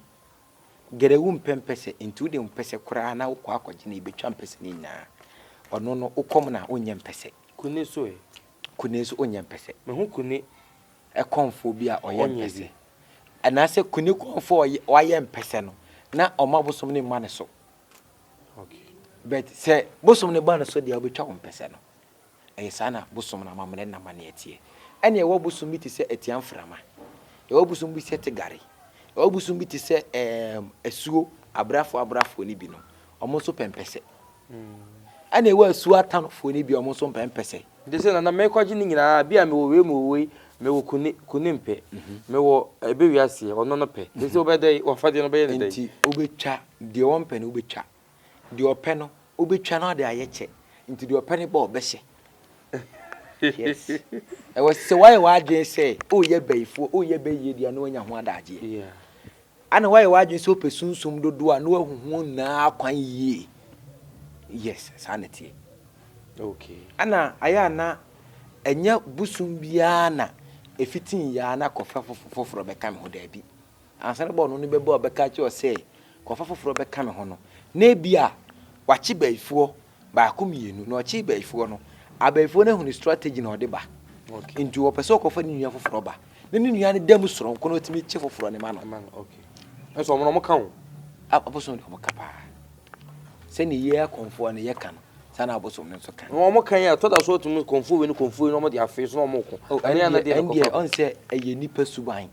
Gadawu mpɛ mpɛsɛ, nti wode mpɛsɛ koraa na wokɔ akɔgye no, yɛbɛtwa mpɛsɛ no nyinaa. Ɔno no, wokɔm no a, wonyɛ mpɛsɛ. Kune nso ɛ? Kune nso wonyɛ mpɛsɛ. Mehu Kune. Kɔmfoɔ bi a ɔyɛ mpɛsɛ. Anaasɛ Kune kɔmfoɔ a wayɛ mpɛsɛ no, na ɔma bosom no mma ne so. But sɛ bosom no ba ne so deɛ, wobɛtwa wo mpɛsɛ no. Ɛyɛ saa na bosom no amammerɛ ne n'amanneɛ teɛ. Ɛnna yɛwɔ bosom bi te sɛ atia mframa. Yɛwɔ bosom bi sɛ tegare. Yɛwɔ bosom bi te sɛ ɛɛm asuo abrafoɔ abrafoɔ no bi no, wɔn nso pɛ mpɛsɛ. Ɛnna yɛwɔ asuo atanofoɔ no bi a wɔn nso mpɛ mpɛsɛ. Nti sɛ nana mekɔgye ne nyinaa bi a mewɔ wei mewɔ wei mewɔ kune kune mpɛ mewɔ ebe wiaseɛ ɔno no pɛ nti sɛ wobɛyɛ dɛ wafadeɛ no wobɛyɛ ne dɛ. Nti wobɛtwa deɛ wɔmpɛ no wobɛtwa. Deɛ ɔpɛ no, wobɛtwa na ɔde ayɛ kyɛ. Nti deɛ ɔpɛ no ba ɔbɛhyɛ. Yes. Ɛwɔ sɛ woayɛ w'adwene sɛ woyɛ bayifoɔ, woyɛ bayie deɛ na woanya ho adagyeɛ. Yeah. Ana woayɛ w'adwene sɛ wopɛ sunsum dodoɔ a na woahu ho nyinaa kwan yie. Yes, saa na ɛteɛ. Okay. Ana ayɛ a na ɛnyɛ bosom biara na ɛfitii yɛ a na kɔfa foforɔ bɛka me ho daabi. Ansa na bɔɔl no bɛbɔ a ɔbɛka akyerɛ wo sɛ kɔfa foforɔ bɛka me ho no, na ebia wakye bayifoɔ baako mmienu, na ɔkyee bayifoɔ no, abayifoɔ no ahunu strategy na ɔde ba. Nti ɔpɛ sɛ ɔkɔfa ne nua foforɔ ba, na ne nua no da mu soronko na ɔtumi kye foforɔ no ma no. Nso wɔn na wɔka o. Abosom deɛ wɔka paa. Sɛdeɛ yɛ akɔmfoɔ no yɛka no, saa na abosom no nso ka. Na wɔn kan yɛ ɛtɔ da so ɔtumi kɔmfoɔ wei ne kɔmfoɔ wei na wɔn de afei so na wɔn ko. Oh, ɛndeɛ ɔn sɛ ɛyɛ nipa suban.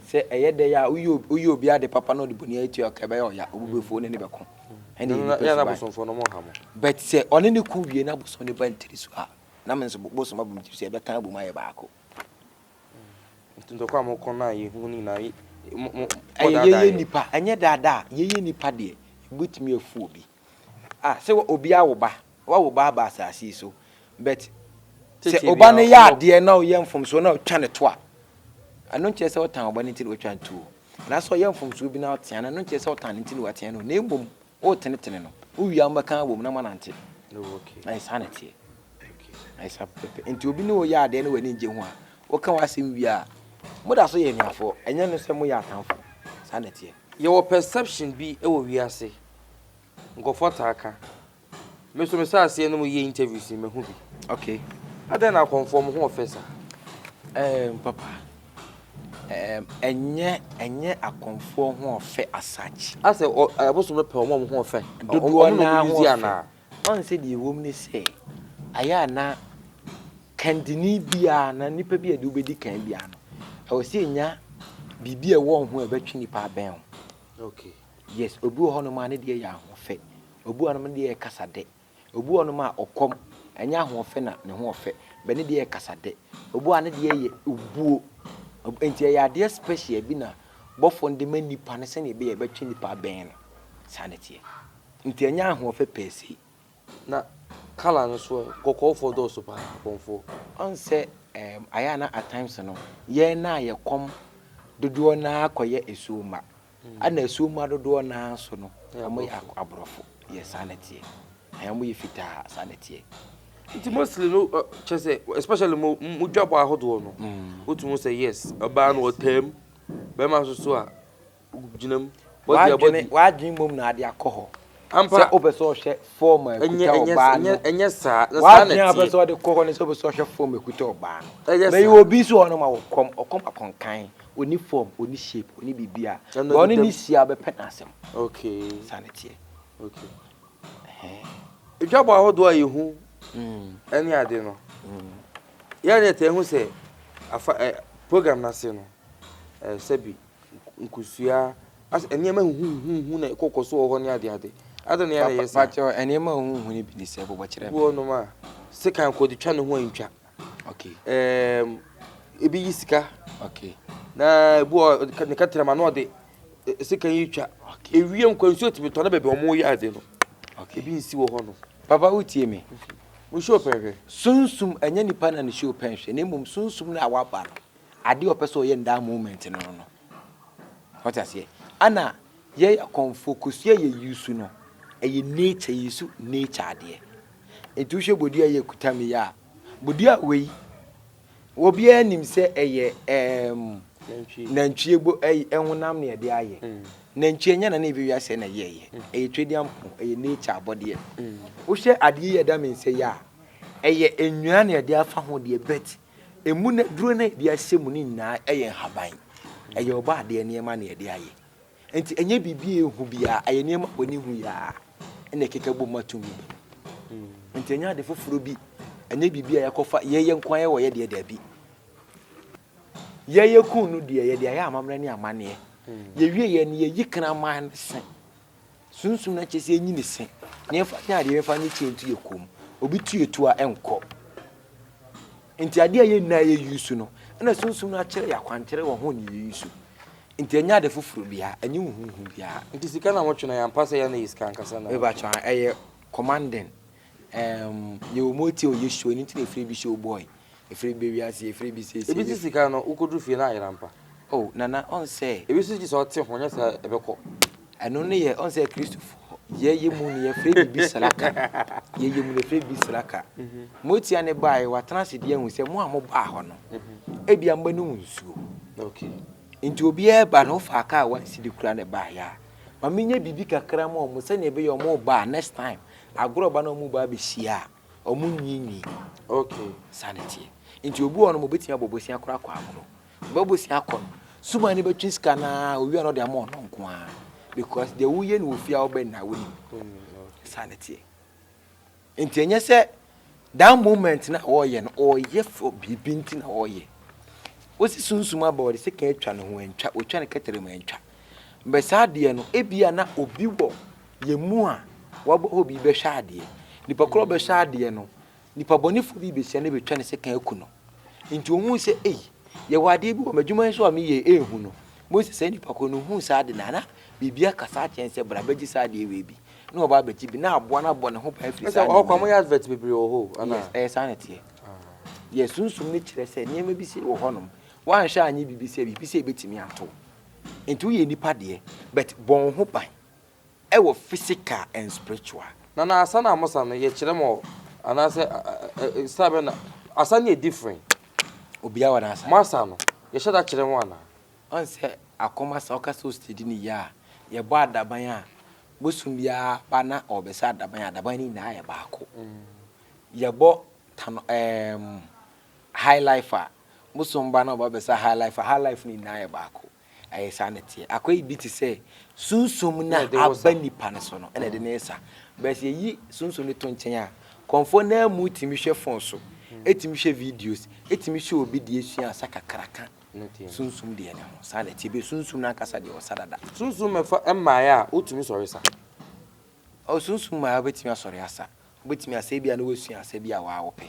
Sɛ ɛyɛ dɛ a woyɛ obi ade papa na ɔde bɔne atua ka ɛbɛyɛ ɔya, obi bɛfu wo ne ne bɛko. Ɛne yɛ nipa suban. But sɛ ɔne ne ko wie na bosom ne ba ntiri so a, na me nso bosom abɔ me tiri so yɛbɛka abom ayɛ baako. Nti ntɔkwa a mokɔ no a yɛhu no nyinaa ɛyɛ yɛyɛ nipa, ɛnyɛ daadaa, yɛyɛ nipa deɛ yɛbɛtumi afu obi. Ah, sɛ obi awo ba, wawo ba aba asase yi so, but sɛ ɔba no yɛ adeɛ na ɔyɛ mfomsoɔ na ɔtwa ne to a, ɛno nkyerɛ sɛ ɔtan ɔba no nti na watwa ne to o. Anaasɛ ɔyɛ mfomsoɔ bi na ɔtea no, ɛno nkyerɛ sɛ ɔtan no nti na watea no, na mmom woretenetene no. Wowie a mobɛka abom na moanante. Ɛyɛ saa na ɛteɛ. Ɛyɛ saa pɛpɛpɛ. Nti obi ne wo yɛ adeɛ na w'ani ngye ho a, woka w'asɛm wie a, moda so yɛ anuafoɔ. Ɛnyɛ no sɛ moyɛ atamfo. Saa na ɛteɛ. Yɛwɔ perception bi wɔ wiase. Nkurɔfoɔ taa ka. Me nso mehyɛ aseɛ ne mo yɛ interviews yi mahu bi. Okay. Adɛn na akɔmfoɔ mo ho ɔfɛ saa? Um, papa, um, ɛnyɛ ɛnyɛ akɔmfoɔ ho ɔfɛ as such. Asɛ abosom no pɛ wɔn a wɔn ho ɔfɛ. Dodoɔ naa ho ɔfɛ. Ɔn sɛ deɛ ɛwɔ mu ne sɛ, ayɛ a na kandini biara na nipa bi a ɛde wobɛdi kan biara no, ɛwɔ sɛ ɛnya biribi a ɛwɔ wo ho a ɛbɛtwe nipa abɛn wo. Okay. Yes, obi wɔ hɔnom a ne deɛ yɛ ahoɔfɛ, obi wɔ hɔnom ne deɛ yɛ kasadɛ, obi wɔ hɔnom a ɔkɔm, ɛnyɛ ahoɔfɛ na ne ho ɔfɛ, but ne deɛ yɛ kasadɛ, obi wɔ hɔ a ne deɛ yɛ obuo. Nti ɛyɛ adeɛ special bi na bɔfoɔ no de ma nipa no sɛdeɛ ɛbɛyɛ ɛbɛtwe nipa abɛn no. Saa na ɛteɛ. Nti ɛnyɛ ahoɔfɛ per se. Na colour no so ɛ? Kɔkɔɔfoɔ dɔɔso paa, akɔmfoɔ. Ɔn sɛ ɛɛm ayɛ a na at times no yɛn no a yɛkɔm dodoɔ no ara kɔyɛ asuo mma. Ɛna asuo mma dodoɔ no ara nso no wɔn yɛ aborɔfo. Yɛ saa na ɛteɛ. Ɛɛ wɔn yɛ fitaa, saa na ɛteɛ. Nti mostly no kyerɛ sɛ especially mo mo dwabɔ ahodoɔ no wotumi hu sɛ yes ɔbaa no ɔtaa mu bɛrima nso so a gyina mu. W'adwene w'adwene mmom na ade akɔ hɔ. Ampa. Sɛ wopɛ sɛ ɔhwɛ fɔɔm a ɛkuta ɔbaa no. Ɛnyɛ saa. Na saa na ɛteɛ. W'adwene a wopɛ sɛ ɔde kɔ hɔ no sɛ wopɛ sɛ ɔhwɛ fɔɔm a ɛkuta ɔbaa no. Ɛnyɛ saa. Bɛyɛ obi nso wɔ hɔ nom a ɔkɔm ɔkɔm akɔnkan ɔni fɔɔm ɔni shape ɔni biribiara. Ɛno But ɔne deda ne mu. hyia a ɔbɛpɛ n'asɛm. Okay. Saa na ɛteɛ. Okay. Ɛhɛn. Dwabɔ ahodoɔ a yɛhu ne ade no, yɛn a yɛtaa hu sɛ afa ɛ program no ase no, ɛ sɛbi nkosua asɛ nneɛma huhuhuhu na ɛkɔkɔ so wɔ hɔ ne ade ade. Adɛn na yɛn na yɛyɛ saa? Pakyɛ nneɛma huhuhu no bi ne sɛ bobɔ kyerɛ me. Bi wɔ hɔnom a sekan kɔ de twa ne ho a ntwa. Okay. Ɛɛm ebi yi sika. Okay. Na ebi wɔ ne kɛtrɛma na ɔde Sekan yi twa. Ewiem kɔ nsuo tumi tɔ na baabi a wɔyɛ ade no, ebi nsi wɔ hɔ no. Papa wotie me? Mo show pɛn hwɛ. Sunsum ɛnyɛ nipa na ne show pɛn hwɛ na mmom sunsum no a waba no adeɛ a ɔpɛ sɛ ɔyɛ no that moment no no. Wate aseɛ? Ana yɛ akɔmfoɔ kosua yɛ use no ɛyɛ nature yɛ use nature adeɛ. Nti wohwɛ bodua yi a ɛkuta me yi a bodua wei Obiara nim sɛ ɛyɛ ɛɛm nantwie bo ɛyi ɛhonam na yɛde ayɛ. Nantwie ɛnyɛ na na ebi wiase na ɛyɛɛyɛ. Ɛyɛ twedeampɔn, ɛyɛ nature abɔdeɛ. Wohwɛ adeɛ yi a ɛda me nsa yi a, ɛyɛ nnua na yɛde afa ho deɛ but emu no aduro no a yɛde ahyɛ mu no nyinaa ɛyɛ nhaban. Ɛyɛ ɔbɔadeɛ nneɛma na yɛde ayɛ. Enti ɛnyɛ biribi a ehu biara, ɛyɛ nneɛma a w'ani hu yi ara na ɛkeka bom ma tumi ba mu. Enti ɛnyɛ ade foforo bi, ɛnyɛ biribi a yɛakɔfa yɛyɛ nko ara wɔ yɛ deɛ, dabi. Yɛyɛ kun no deɛ, yɛde ayɛ amammerɛ ne amanneɛ. Yɛwie yɛ no, yɛyi kraman no se. Sunsum no akyerɛ sɛ yɛnyi ne se na yɛmfa nyɛ adeɛ, yɛmfa nyɛ kyɛ nto yɛ kɔn mu. Obi tu yɛ tuo a, ɛnkɔ. Nti adeɛ a yɛn nyinaa yɛ use no, ɛna sunsum no akyerɛ yɛ akwankyerɛ wɔ ho ne yɛ use. Nti ɛnyɛ ade foforɔ biara, ɛnyɛ huhuhu biara. Nti sika na motwe no ɛyɛ ampa sɛ yɛ na ɛyɛ sika ankasa na? Mepa kyɛw, ɛyɛ commanding. Um, yɛwɔ moti a ɔyɛ show, ɛno nti na ɛfrɛ bi show boy. Ɛfrɛ bi bɛ wiase, ɛfrɛ bi seesei. Ebi si sika no, wokɔduru fie na ayera ampa. Oh, Nana, ɔn sɛ. Ebi nso gye sɛ ɔte ho, nyɛ saa ɛbɛkɔ. Ɛno ne yɛ, ɔn sɛ Kristofoɔ, yɛyɛ mu no yɛfrɛ biribi sraka. Yɛyɛ mu no yɛfrɛ biribi sraka. Motia ne baeɛ, watena ase de ahu sɛ mo a mobaa hɔ no, ebia mobɛnom nsuo. Okay. Nti obiara ba no, wofaa kaa one cedi koraa na ɛbaeɛ a, ma menyɛ biribi kakra ma wɔn sɛdeɛ ɛbɛyɛ wɔn reba a next time, agorɔ ba na wɔn reba abɛhyia a, wɔn nwiinwii. Okay. Saa na ɛteɛ. Nti obi wɔ hɔ nom obɛtumi abɔ bosea koraa akɔ agorɔ. Ɔbɛbɔ bosea akɔ no, suman no bɛtwe sika no ara, owie a na ɔde ama ɔno nko ara. Because deɛ woyɛ no wɔ fie a wobɛn na wonim. Saa na ɛteɛ. Nti ɛnyɛ sɛ that moment na ɔreyɛ no, ɔreyɛ for biribi nti na ɔreyɛ. Wosi sunsum aba ɔde sekan atwa ne ho antwa, otwa ne kɛtɛrɛ mu antwa. Bɛ saa adeɛ no, ebia na obi wɔ yɛn mu a wabɔ hɔ bi bɛhwɛ adeɛ. Nipa korɔ bɛhwɛ adeɛ no, Nipa bɔnefoɔ bi bɛsia no bɛtwa ne sekan aku no. Nti ɔhuu sɛ, ei, yɛwɔ adeɛ bi wɔ m'adwuma yi so a meyɛ yi, ɛnhu no. Mose saa nipa korɔ no huu saa ade no a, na biribi akasa akyerɛ no sɛ, bra bɛgye saa adeɛ wei bi. Na ɔba abɛgye bi, na aboa no abɔ ne ho ban afiri saa Ɛsɛ ɔhɔ nneɛma kwa yi. moyɛ advert bebree wɔ hɔ o, anaa? Yes, ɛyɛ saa na ɛteɛ. Yes, sunsum no kyerɛ sɛ nneɛma bi sei wɔ hɔnom, woanhwɛ anyɛ biribi sei a, biribi sei bɛtumi ato wo. Nti woyɛ nipa deɛ, but bɔ wo ho ban. Ɛwɔ physical and spiritual. Nana asa no a mo sa no yɛ kyerɛ mo anaasɛ style bɛn na asa no yɛ different. Obiara wɔ n'asa. Mo asa no yɛ hyɛ da kyerɛ mo anaa. Ɔn sɛ akɔm asa woka sɛ wo steady no yie a yɛbɔ adaban a bosom biara ba na ɔrebɛsa adaban a adaban no nyinaa yɛ baako. Yɛbɔ tano ɛɛm high life a bosom ba na ɔba bɛsa high life a high life no nyinaa yɛ baako. Ɛyɛ saa na ɛteɛ. Akwayi bi te sɛ sunsum no a aba nipa no so no na ɛde no resa. But sɛ yɛyi sunsum no to nkyɛn a, kɔmfoɔ no ara mu tumi hwɛ phone so, ɛtumi hwɛ videos, ɛtumi hwɛ obi deɛ sua asa kakraka sunsum deɛ no ho. Saa na ɛteɛ. But sunsum no ankasa deɛ ɔsa dada. Sunsum mɛfa mmaeɛ a wotumi sɔre sa? Oh, sunsum mmaeɛ a wobɛtumi asɔre asa. Wobɛtumi asa ebia na woasua asa bi a waa wopɛ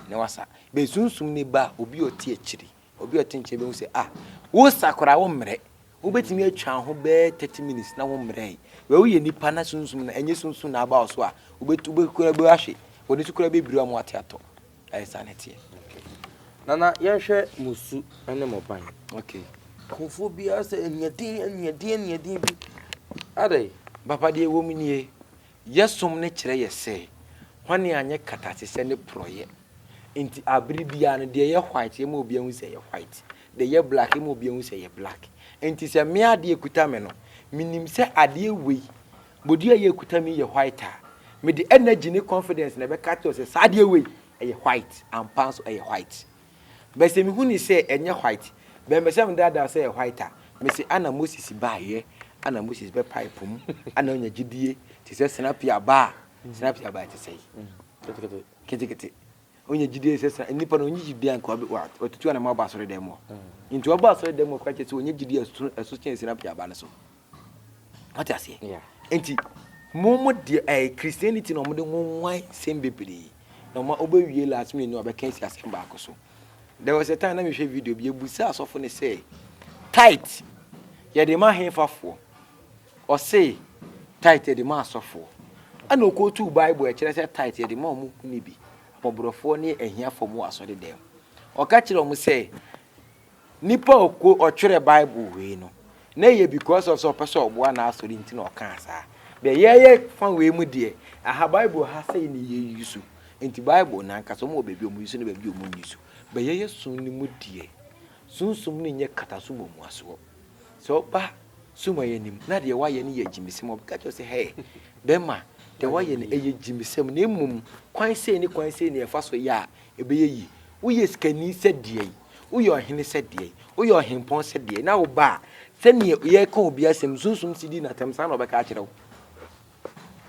na wasa. But sunsum no ba a, obi a ɔte akyiri Obi a ɔte nkyɛn bɛhu sɛ, ah, wosa koraa wommrɛ. Wobɛtumi atwa ho bɛyɛ 30 minutes na wommerɛe. Wei woyɛ nipa na sunsum no, ɛnyɛ sunsum na aba wo so a, wobɛtu wobɛkura bi ahwe. Wɔde so kura bɛbiri ama wate atɔ. Ɛyɛ saa na ɛteɛ. Okay. Nana, yɛnhwɛ mo su ne mo ban. Okay. Nkurɔfoɔ biara sɛ aniɛden, aniɛden, aniɛden bi. Adɛn? Papa, deɛ ɛwɔ mu nie, Yɛ som no kyerɛ yɛ sɛ, hwane anyɛ katasesɛ ne porɔeɛ. Nti abere biara no, deɛ ɛyɛ white, yɛma obiara hu sɛ ɛyɛ white. Deɛ ɛyɛ black, yɛma obiara hu sɛ ɛyɛ black. Nti sɛ me adeɛ ɛkuta me no, menim sɛ adeɛ wei, bodua yi a ɛkuta me yi yɛ white a, mede energy ne confidence na ɛbɛka akyerɛ wo sɛ saa adeɛ wei, ɛyɛ white. Ampa nso ɛyɛ white. But sɛ mehu no sɛ ɛnyɛ white, but mepɛ sɛ medaadaa sɛ ɛyɛ white a, mese ana Moses baeɛ, ana Moses bɛpae po mu, ana ɔnya gyidie te sɛ sinapi aba a. Sinapsi aba ɛte sɛi. Ketekete. Ɔnya gyidie sɛ sa nnipa no ɔnye gyidie anka watutu anamɔ aba asɔre dɛm hɔ. Nti ɔba asɔre dɛm hɔ koraa kyerɛ sɛ ɔnya gyidie ɛso ɛso kyɛn sinapsi aba no so. Wate aseɛ? Nti mo mo deɛ ɛyɛ Christianity na wɔde nwanwan nsɛm bebree na wɔn wobɛwie last minute no wɔbɛka asi asɛm baako so. There was a time na mehwɛ video bi ebusa asɔfo no sɛ tithe yɛde ma hefafoɔ? Ɔse tithe yɛde ma asɔfoɔ. Ɛna ɔkɔtuu Bible ɛkyerɛ sɛ tithe yɛde ma wɔn ne bi mmɔborɔfoɔ ne ahiafoɔ mu wɔ asɔre dɛm. Ɔka kyerɛ wɔn sɛ Nipa a ɔko ɔtwerɛ bible wei no na ɛyɛ because of sɛ ɔpɛ sɛ ɔboa n'asɔre nti na ɔkaa saa. Deɛ yɛyɛ fa wei mu deɛ aha bible ha sɛi ne yɛ use nti bible no ankasa wɔn wɔ baabi a wɔn use ne baabi a wɔn use bɛ yɛyɛ som no mu deɛ sunsum no nyɛ kataso wɔ muasoɔ sɛ ɔba sum a yɛnim na deɛ wayɛ no yɛ gyimisɛm ɔbɛka kyerɛ sɛ hɛ bɛma deɛ wayɛ no ɛyɛ gyimisɛm na mmom kwan sei ne kwan sei ne ɛfa so yɛ a ɛbɛyɛ yie woyɛ sikani sɛ deɛ Woyɛ ɔhene sɛ deɛn? Woyɛ ɔhempɔn sɛ deɛn? Na wo ba a, sɛdeɛ yɛreka obi asɛm, sunsum si di n'atɛm, saa na ɔbɛka akyerɛ wo.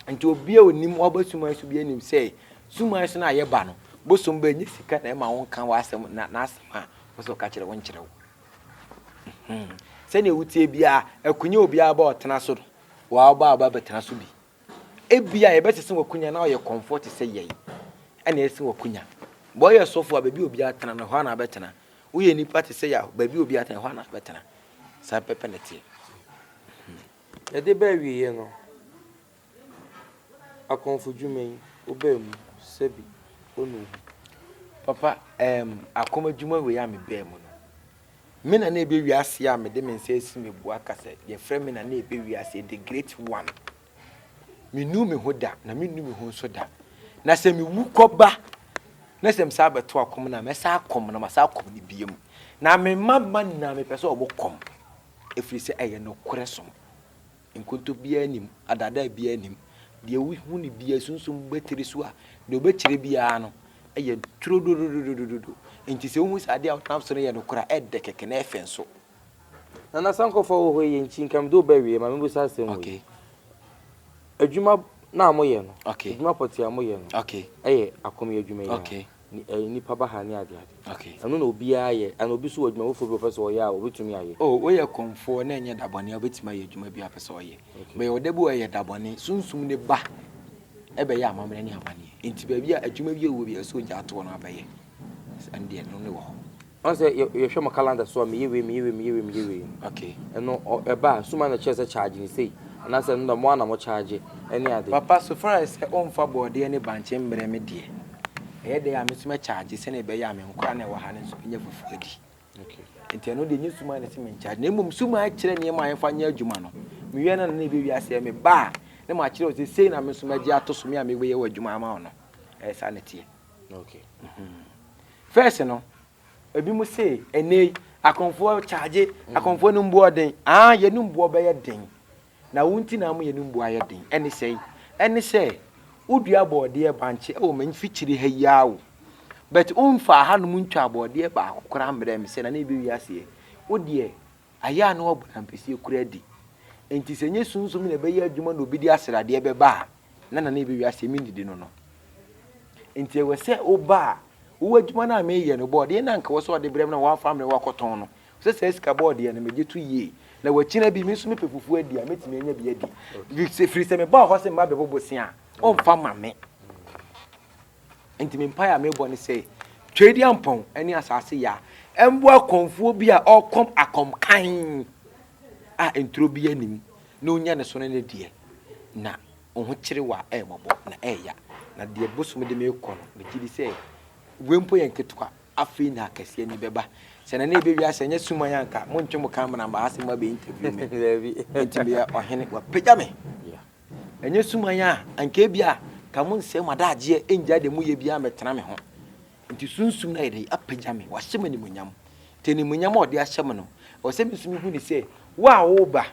Nti obi a onim waba suman so bi anim sɛ, suman so no a yɛba no, bosom ba ɛnyɛ sika na ɛma wo nka w'asɛm, na n'asɛm a ɔpɛ sɛ ɔka kyerɛ wo nkyerɛ wo. Hmm. Sɛdeɛ wotie biara, akunya obiara ba ɔtena so no, wɔaba a ɔba bɛtena so bi. Ebia yɛbɛsesa w'akunya na ɔyɛ kɔmfoɔ te sɛ yɛn, ɛna yɛsesa w'akunya. Bɔ ɔyɛ sɔfo a, baabi a obiara tena no, ɛhɔ ara na abɛtena. Woyɛ nipa te sɛ yɛn a, baabi a obiara tena, ɛhɔ ara na abɛtena. Saa pɛpɛ na ɛteɛ. Yɛde ba awieɛ no, akɔmfo dwuma yi, wobaa mu sɛbi wonu wo ho? Papa, ɛɛm, akɔm adwuma wei a mebaa mu no, Me na na ɛbɛ wiase a mede me nsa asi me bo aka sɛ yɛfrɛ me na na ɛbɛ wiase the great one. Mennu me ho da na mennu me ho nso da. Na sɛ mewu kɔba na sɛ mesan bɛto akɔm no a mɛsan akɔm na masan akɔm no biom. Na me mma mma nyinaa mepɛ sɛ wɔn kɔm ɛfiri sɛ ɛyɛ nokorɛ som. Nkonto biara nnim, adaadaa biara nnim. Deɛ wohu no biara, sunsum ba tiri so a, deɛ ɔbɛkyerɛ biara no yɛ turodododododo. Nti sɛ wohu sɛ adeɛ a wonam so no yɛ nokorɛ a, ɛdɛ kɛkɛ na ɛyɛ fɛ nso. Nana Sankofa wɔ hɔ yi yɛ nkyi nka mede wo ba awie ma mebisa asɛm wei. Okay. Adwuma no a moyɛ no, Okay. adwuma pɔtee a moyɛ no, Okay. ɛyɛ akɔmyɛ adwuma yi a. Okay. Ni ɛɛ nnipa ba ha ne ade ade. Okay. Ɛno na obiara yɛ ɛna obi nso wɔ adwuma foforɔ bi a ɔpɛ sɛ ɔyɛ a ɔbɛtumi ayɛ. Oh woyɛ kɔmfoɔ na ɛnyɛ da bɔne a wobɛtumi ayɛ adwuma bi a wopɛ sɛ ɔyɛ. Okay. But yɛwɔ da bi wɔ hɔ a ɛyɛ da bɔne, sunsum no ba ɛbɛyɛ amammerɛ ne amanneɛ. Nti baabi a adwuma bi a wowɔ bi a ɛsɛ sɛ ogya toɔ no abɛyɛ. Ɛno deɛ ɛno ne wɔ hɔ. Ɔn sɛ yɛ yɛhwɛ mo calendar so a meyɛ wei meyɛ wei meyɛ wei meyɛ wei no. Okay. Ɛno ɔ ɛba a suma na kyerɛ sɛ charge no sei anaasɛ ɛno da mo ara na mo charge ɛne ade. Papa so far as sɛ womfa bɔɔdeɛ ne bankye mbrɛ me deɛ, ɛyɛ dɛn a me nso mɛ charge sɛnea ɛbɛyɛ a me nkora no a ɛwɔ ha no nso bɛnya fufuo adi. Okay. Nti ɛno deɛ ɛnyɛ suma na ɛsɛ me charge na mmom suma kyerɛ nneɛma a yɛmfa nyɛ adwuma no. Mewie no na na ɛbɛwie aseɛ meba a na makyerɛ wo sɛ sei na me nso mɛgye ato so me a mebɛyɛ w'adwuma ama wo no. Ɛyɛ saa na ɛteɛ. Okay. First no, ebinom se ɛnnɛ yi akɔmfoɔ kyaagye, akɔmfoɔ no mboɔ den. Ah, yɛn mboɔ bɛyɛ den. Na wo nti na ama yɛn mboɔ ayɛ den. Ɛne sɛn? Ɛne sɛ, wodua bɔɔdeɛ bankye wɔ m'mfikyire ha yi ara o. But womfaa hanom ntwaa bɔɔdeɛ baako koraa mmerɛɛ me sɛ na na ɛbɛwie aseɛ. Wo deɛ, Ayɛ a na wɔabɔ no ampesie koraa di. Enti sɛ ɛnyɛ sunsum na ɛbɛyɛ adwuma na obi de asradeɛ bɛba a, na nana ɛbɛwie aseɛ mennidi no no. Enti ɛwɔ sɛ woba a, wowɔ adwuma no a meyɛ no, bɔɔdeɛ no a anka wɔ sɛ ɔde brɛ me na woamfa ammrɛ woakɔtɔn no, sɛ saa sika bɔɔdeɛ no megye to yie. Na wakyina bi, me nso mepɛ fufuo adi a, mɛtumi anya bi adi. Firi sɛ meba hɔ sɛ meba bɛbɔ bosea a, ɔmfa ma me. Enti me mpaeɛ a mebɔ ne sɛ, Tweaduampɔn ne asase Yah mmoa kɔmfoɔ bi a ɔrekɔm akɔmkan a nturo biara nnim na ɔnya ne so no ne deɛ, na wo ho kyere wo a ɛyɛ mmɔbɔ na ɛyɛ ya. Na deɛ bosom de me rekɔ no, megye di sɛ wei mpo yɛ nketewa, afei na akɛseɛ ni bɛba. Sɛ na ne ɛbɛ wiase ɛnyɛ suman anka, montwe mo camera mma ha sɛ moabɛ interview me. Enti meyɛ ɔhene, wapagya me. Ɛnyɛ suman a, anka ebia ka mo nsɛe mo adagyeɛ ngyae deɛ moyɛ biara mmɛtena me ho. Nti Sunsum no ayɛ dɛn? Apagya me, wahyɛ me animuonyam. Nti animuonyam a ɔde ahyɛ me no, ɛwɔ sɛ me nso mehu ne sɛ, wo a woreba,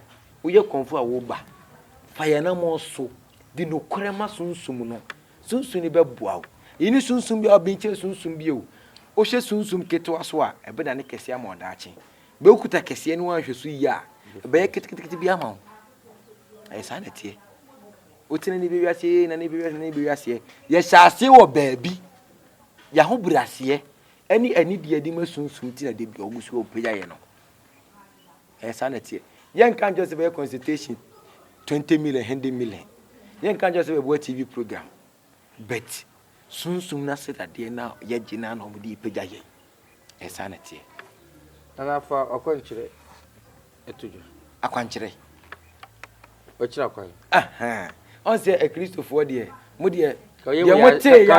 woyɛ kɔmfoɔ a woreba, fa yɛn anammɔn so, di nokorɛ ma Sunsum no. Sunsum no bɛboa wo. Eyi ne Sunsum bi a wabɛn kyɛn Sunsum bi o. Wohyɛ Sunsum ketewa so a, ɛbɛdane kɛseɛ ama wo daakye. Bɛ wokuta kɛseɛ no woanhwɛ so yie a, ɛbɛyɛ ketekete bi ama wo. Ɛyɛ saa na ɛteɛ. Wote na ne bɛ wiase na ne bɛ wiase na ne bɛ wiaseɛ. Yɛhyɛ aseɛ wɔ baabi. Yɛahobrɛaseɛ ɛne anidie a yɛde ma sunsum ti na da bi ɔgu so ɔpagya yɛ no. Ɛyɛ saa na ɛteɛ. Yɛnka nkyerɛ sɛ bɛyɛ consultation 20 million, 100 million. Yɛnka nkyerɛ sɛ bɛboa TV program. But sunsum no asedadeɛ no a yɛgye no a na wɔde pagya yɛn. Ɛyɛ saa na ɛteɛ. Nana fa ɔkwankyerɛ to dwa. Akwankyerɛ. Ɔkyerɛ akwan. Ahaa. Ɔn sɛ akristofoɔ deɛ, mo deɛ, deɛ mo tee yɛ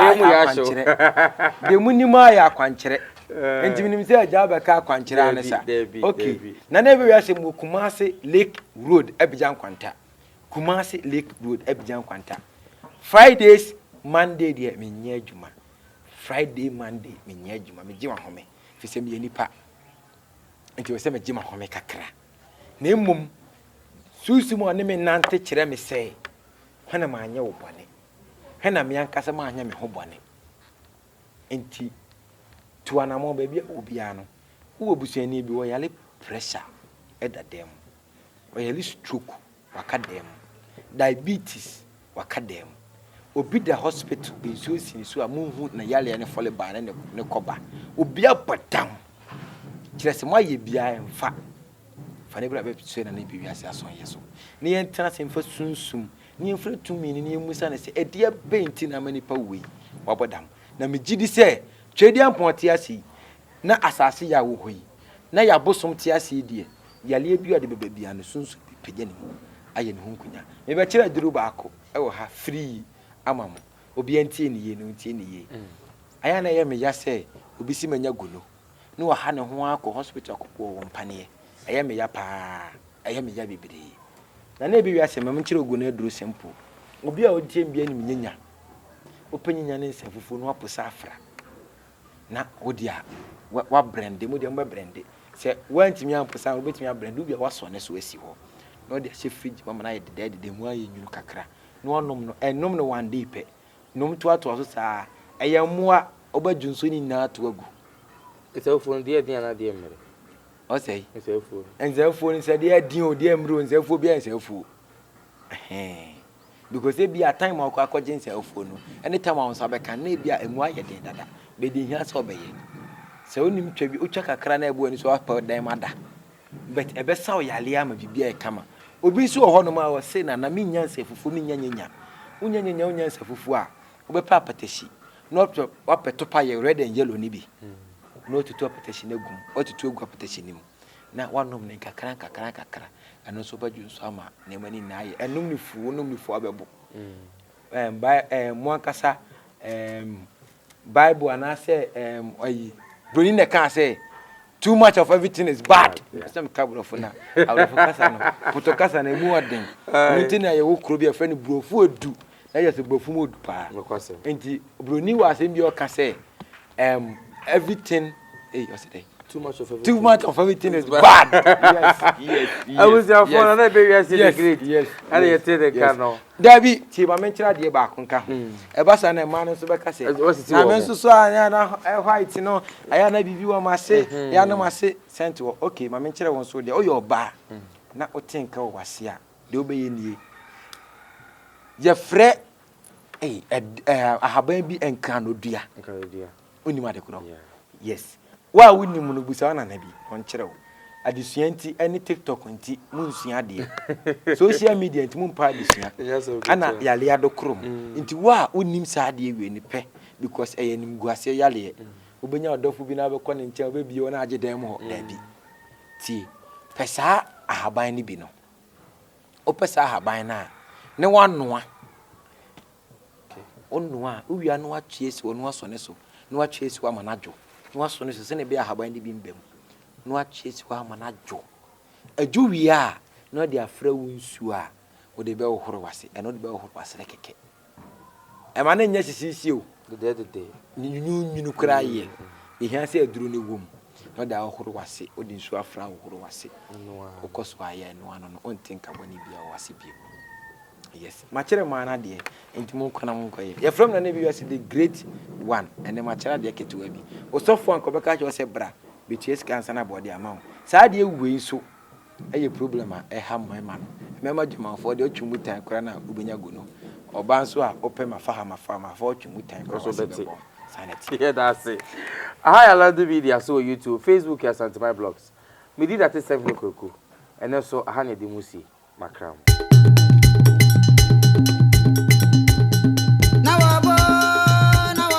akwankyerɛ. Deɛ mo nim ara yɛ akwankyerɛ. Nti menim sɛ agya bɛka akwankyerɛ ara ne sa. Okay. Nana ebe wiase mu Kumasi Lake Road Abidjan Nkwanta. Kumasi Lake Road Abidjan Nkwanta. Fridays, Monday deɛ menyɛ adwuma. Friday, Monday menyɛ adwuma. Megye wahome. Fi sɛ meyɛ nipa. Nti wɔ sɛ megye mahome kakra. Na mmom, Sunsum a ɔne me nante kyerɛ me sɛ, Hwɛ na manyɛ wo bɔne, hwɛ na me ankasa manyɛ me ho bɔne. Enti, tu anammɔn baabi a wowɔ biara no. Wowɔ busuani bi, ɔyare pressure da dan mu, ɔyare stroke, waka dan mu, diabetes, waka dan mu. Obi da hospital, nsuo si ne so a monhu ne yareɛ ne fɔlebaa ne ne kɔba. Obi abɔ dam. Kyerɛ sɛ moayɛ biara ɛmfa. Fa ne bra bɛsoɛ na ne bɛ wiase asɔnyɛ so. Ne yɛntena ase mfa sunsum, ne yɛmfrɛ tumi no, ne yɛmmisa no sɛ, ɛdeɛ bɛn nti na ama nipa wei wabɔ dam? Na megye di sɛ Tweaduampɔn te ase yi, na asase yɛ a wɔ hɔ yi, na yɛ abosom te ase yi deɛ, yareɛ bi a ɔde bɛba biara no, sunsum bi pagya ne mu ayɛ ne ho nkonya. Mebɛkyerɛ aduro baako wɔ ha free ama mo. Obiara ntie ne yie na ɔntie ne yie. Ayɛ a na ɛyɛ me ya sɛ obi se manya gono na waha ne ho ara kɔ hospital akɔbɔ wɔn mpaneɛ. Ɛyɛ me ya paa. Ɛyɛ me ya bebree. Na na ebi wiase ma menkyerɛ ogono aduro simple. Obi a ɔntie me biara nim nyanya. Wopɛ nyanya ne nsa fufuo na waposa afra. Na wo deɛ wabrɛnde, mo deɛ mobɛbrɛnde. Sɛ woantumi amposa a wobɛtumi abrɛnde, wo bi a wasɔ ne so asi hɔ. Na wode ahyɛ fridge mu ama no ayɛ dedɛɛdedɛ, mu ayɛ nwunu kakra. Na wanom no, ɛnnom no one day pɛ. Nom toatoa so saa. Ɛyɛ mmoa, wobɛdwo nsuo no nyinaa ato agu. Nsafuo no, deɛ ɛden anaa deɛ mmerɛ? Ɔsɛe. Nsafuo no. Nsafuo no sɛ deɛ ɛden o, deɛ mmerɛ o, nsafuo biara nsafuo. Ɛhɛn. Because ebi a time a ɔkɔ akɔgye nsafuo no, ɛne time a wo nsa bɛka no, na ebi a emu ayɛ den dada. But deɛ ehia sɛ ɔbɛyɛ. Sɛ wonim twa bi, wotwa kakra na ɛbu ani so apɛ dan mu ada. But ɛbɛsa wo yareɛ ama biribi ayɛ kama. Obi nso wɔ hɔnom a ɔse nana mennya nsafufuo, mennya nyanya. Wonya nyanya, wonya nsafufuo a, wobɛpɛ apɛtɛhyi na wapɛ wapɛ topa yɛ red and yellow no bi na watutu apɛtɛhyi no agu mu, watutu agu apɛtɛhyi no mu na wanom no nkakra nkakra nkakra. Ɛno nso bɛdwo nso ama nneɛma no nyinaa ayɛ. Ɛnom no fuu, wonom no fuu abɛbo. Ɛm, ba, ɛm, mo ankasa ɛm, Bible anaasɛ ɛm, ayi, Broni na ɛkaa sɛ too much of everything is bad. Sɛ meka borɔfo na aborɔfo kasa no, potɔ kasa no emu ɔden. Ɛno nti na yɛwɔ kuro bi a yɛfrɛ no borɔfo edu. Na yɛ sɛ borɔfo mu odu paa. Nti broni wɔ asɛm bi a ɔka sɛ um, everything, hey, ɔsɛ dɛ. Too much of everything. Too much of everything is bad. Yes, yes, Abusuafoɔ na na ebe wiase the great. Yes. Ɛna yɛ te de ka no. Dabi, tie ma menkyerɛ adeɛ baako nka ho. Ɛba saa na mmaa no nso bɛka sɛ, na me nso so a ɛyɛ na white no, ɛyɛ na biribi wɔ m'ase, ɛyɛ na m'ase sɛnti wɔ. Okay, ma menkyerɛ wɔn nso deɛ, woyɛ ɔbaa na wote nka wɔ w'ase a, deɛ wobɛyɛ nie. Yɛfrɛ ahaban bi nkranodua. Nkranodua. Wonim ade korɔ? Yes. Wo a wonim no, busa wo nana bi, ɔnkyerɛ wo. Adesua nti ne TikTok nti, monsua adeɛ. Social media nti mompɛ adesua. Ana yale adokoro mo. Nti wo a wonim saa adeɛ wei no pɛ, because ɛyɛ animguaseɛ yaleɛ. Wobɛnya ɔdɔfo bi na wobɛkɔ ne nkyɛn, wobɛbie wo na agye dan mu hɔ. Daabi. Tie, pɛ saa ahaban no bi no. Wopɛ saa ahaban no a, ne woanoa. Wonoa a, wowie a na woatwe asi hɔ na woasɔ ne so, na woatwe asi hɔ ama no adwo, na woasɔ ne so sɛnea ɛbɛyɛ ahaban no bi mba mu, na woatwe asi hɔ ama no adwo. Adwo wie a, na wode afra wo nsuo a wode bɛhohoro w'ase, ɛno wode bɛhohoro w'asene kɛkɛ. Ɛma no nyɛ hyehyeehye o. Dedɛɛdedɛ. Nwununwunu koraa yɛ. Ehia sɛ aduro no wɔ mu. Na wode ahohoro w'ase, wode nsuo afra ahohoro w'ase. Wokɔ so ayɛ ɛno ano no, wonte nka bɔne biara wɔ w'ase bio. Yes, makyerɛ mo ara deɛ, nti monkɔ na monkɔyɛ. Yɛfrɛ me Nana Ebi Wiase the great one. Ɛnɛ makyerɛ adeɛ ketewa bi. Osɔfoɔ anka ɔbɛka akyerɛ wo sɛ bra, bɛtua sika ansa na abɔde ama wo. Saa adeɛ wei nso. Ɛyɛ problem a ɛha mmarima no. Mmarima dwamanfoɔ deɛ ɔtwe mu tan koraa na wobɛnya gu no. Ɔbaa nso a wopɛ mafa ha mafa ha mafa ɔtwe mu tan koraa Ɔso wase bɛte. bɛbɔ. Saa na ɛteɛ. Yɛda ase. Aha yɛ Alandu Media so wɔ YouTube, Facebook yɛ Asanteman Blogs. Me din Date Stephanie Kwaku. Ɛnnɛ nso aha na yɛde mo si. Makra mo.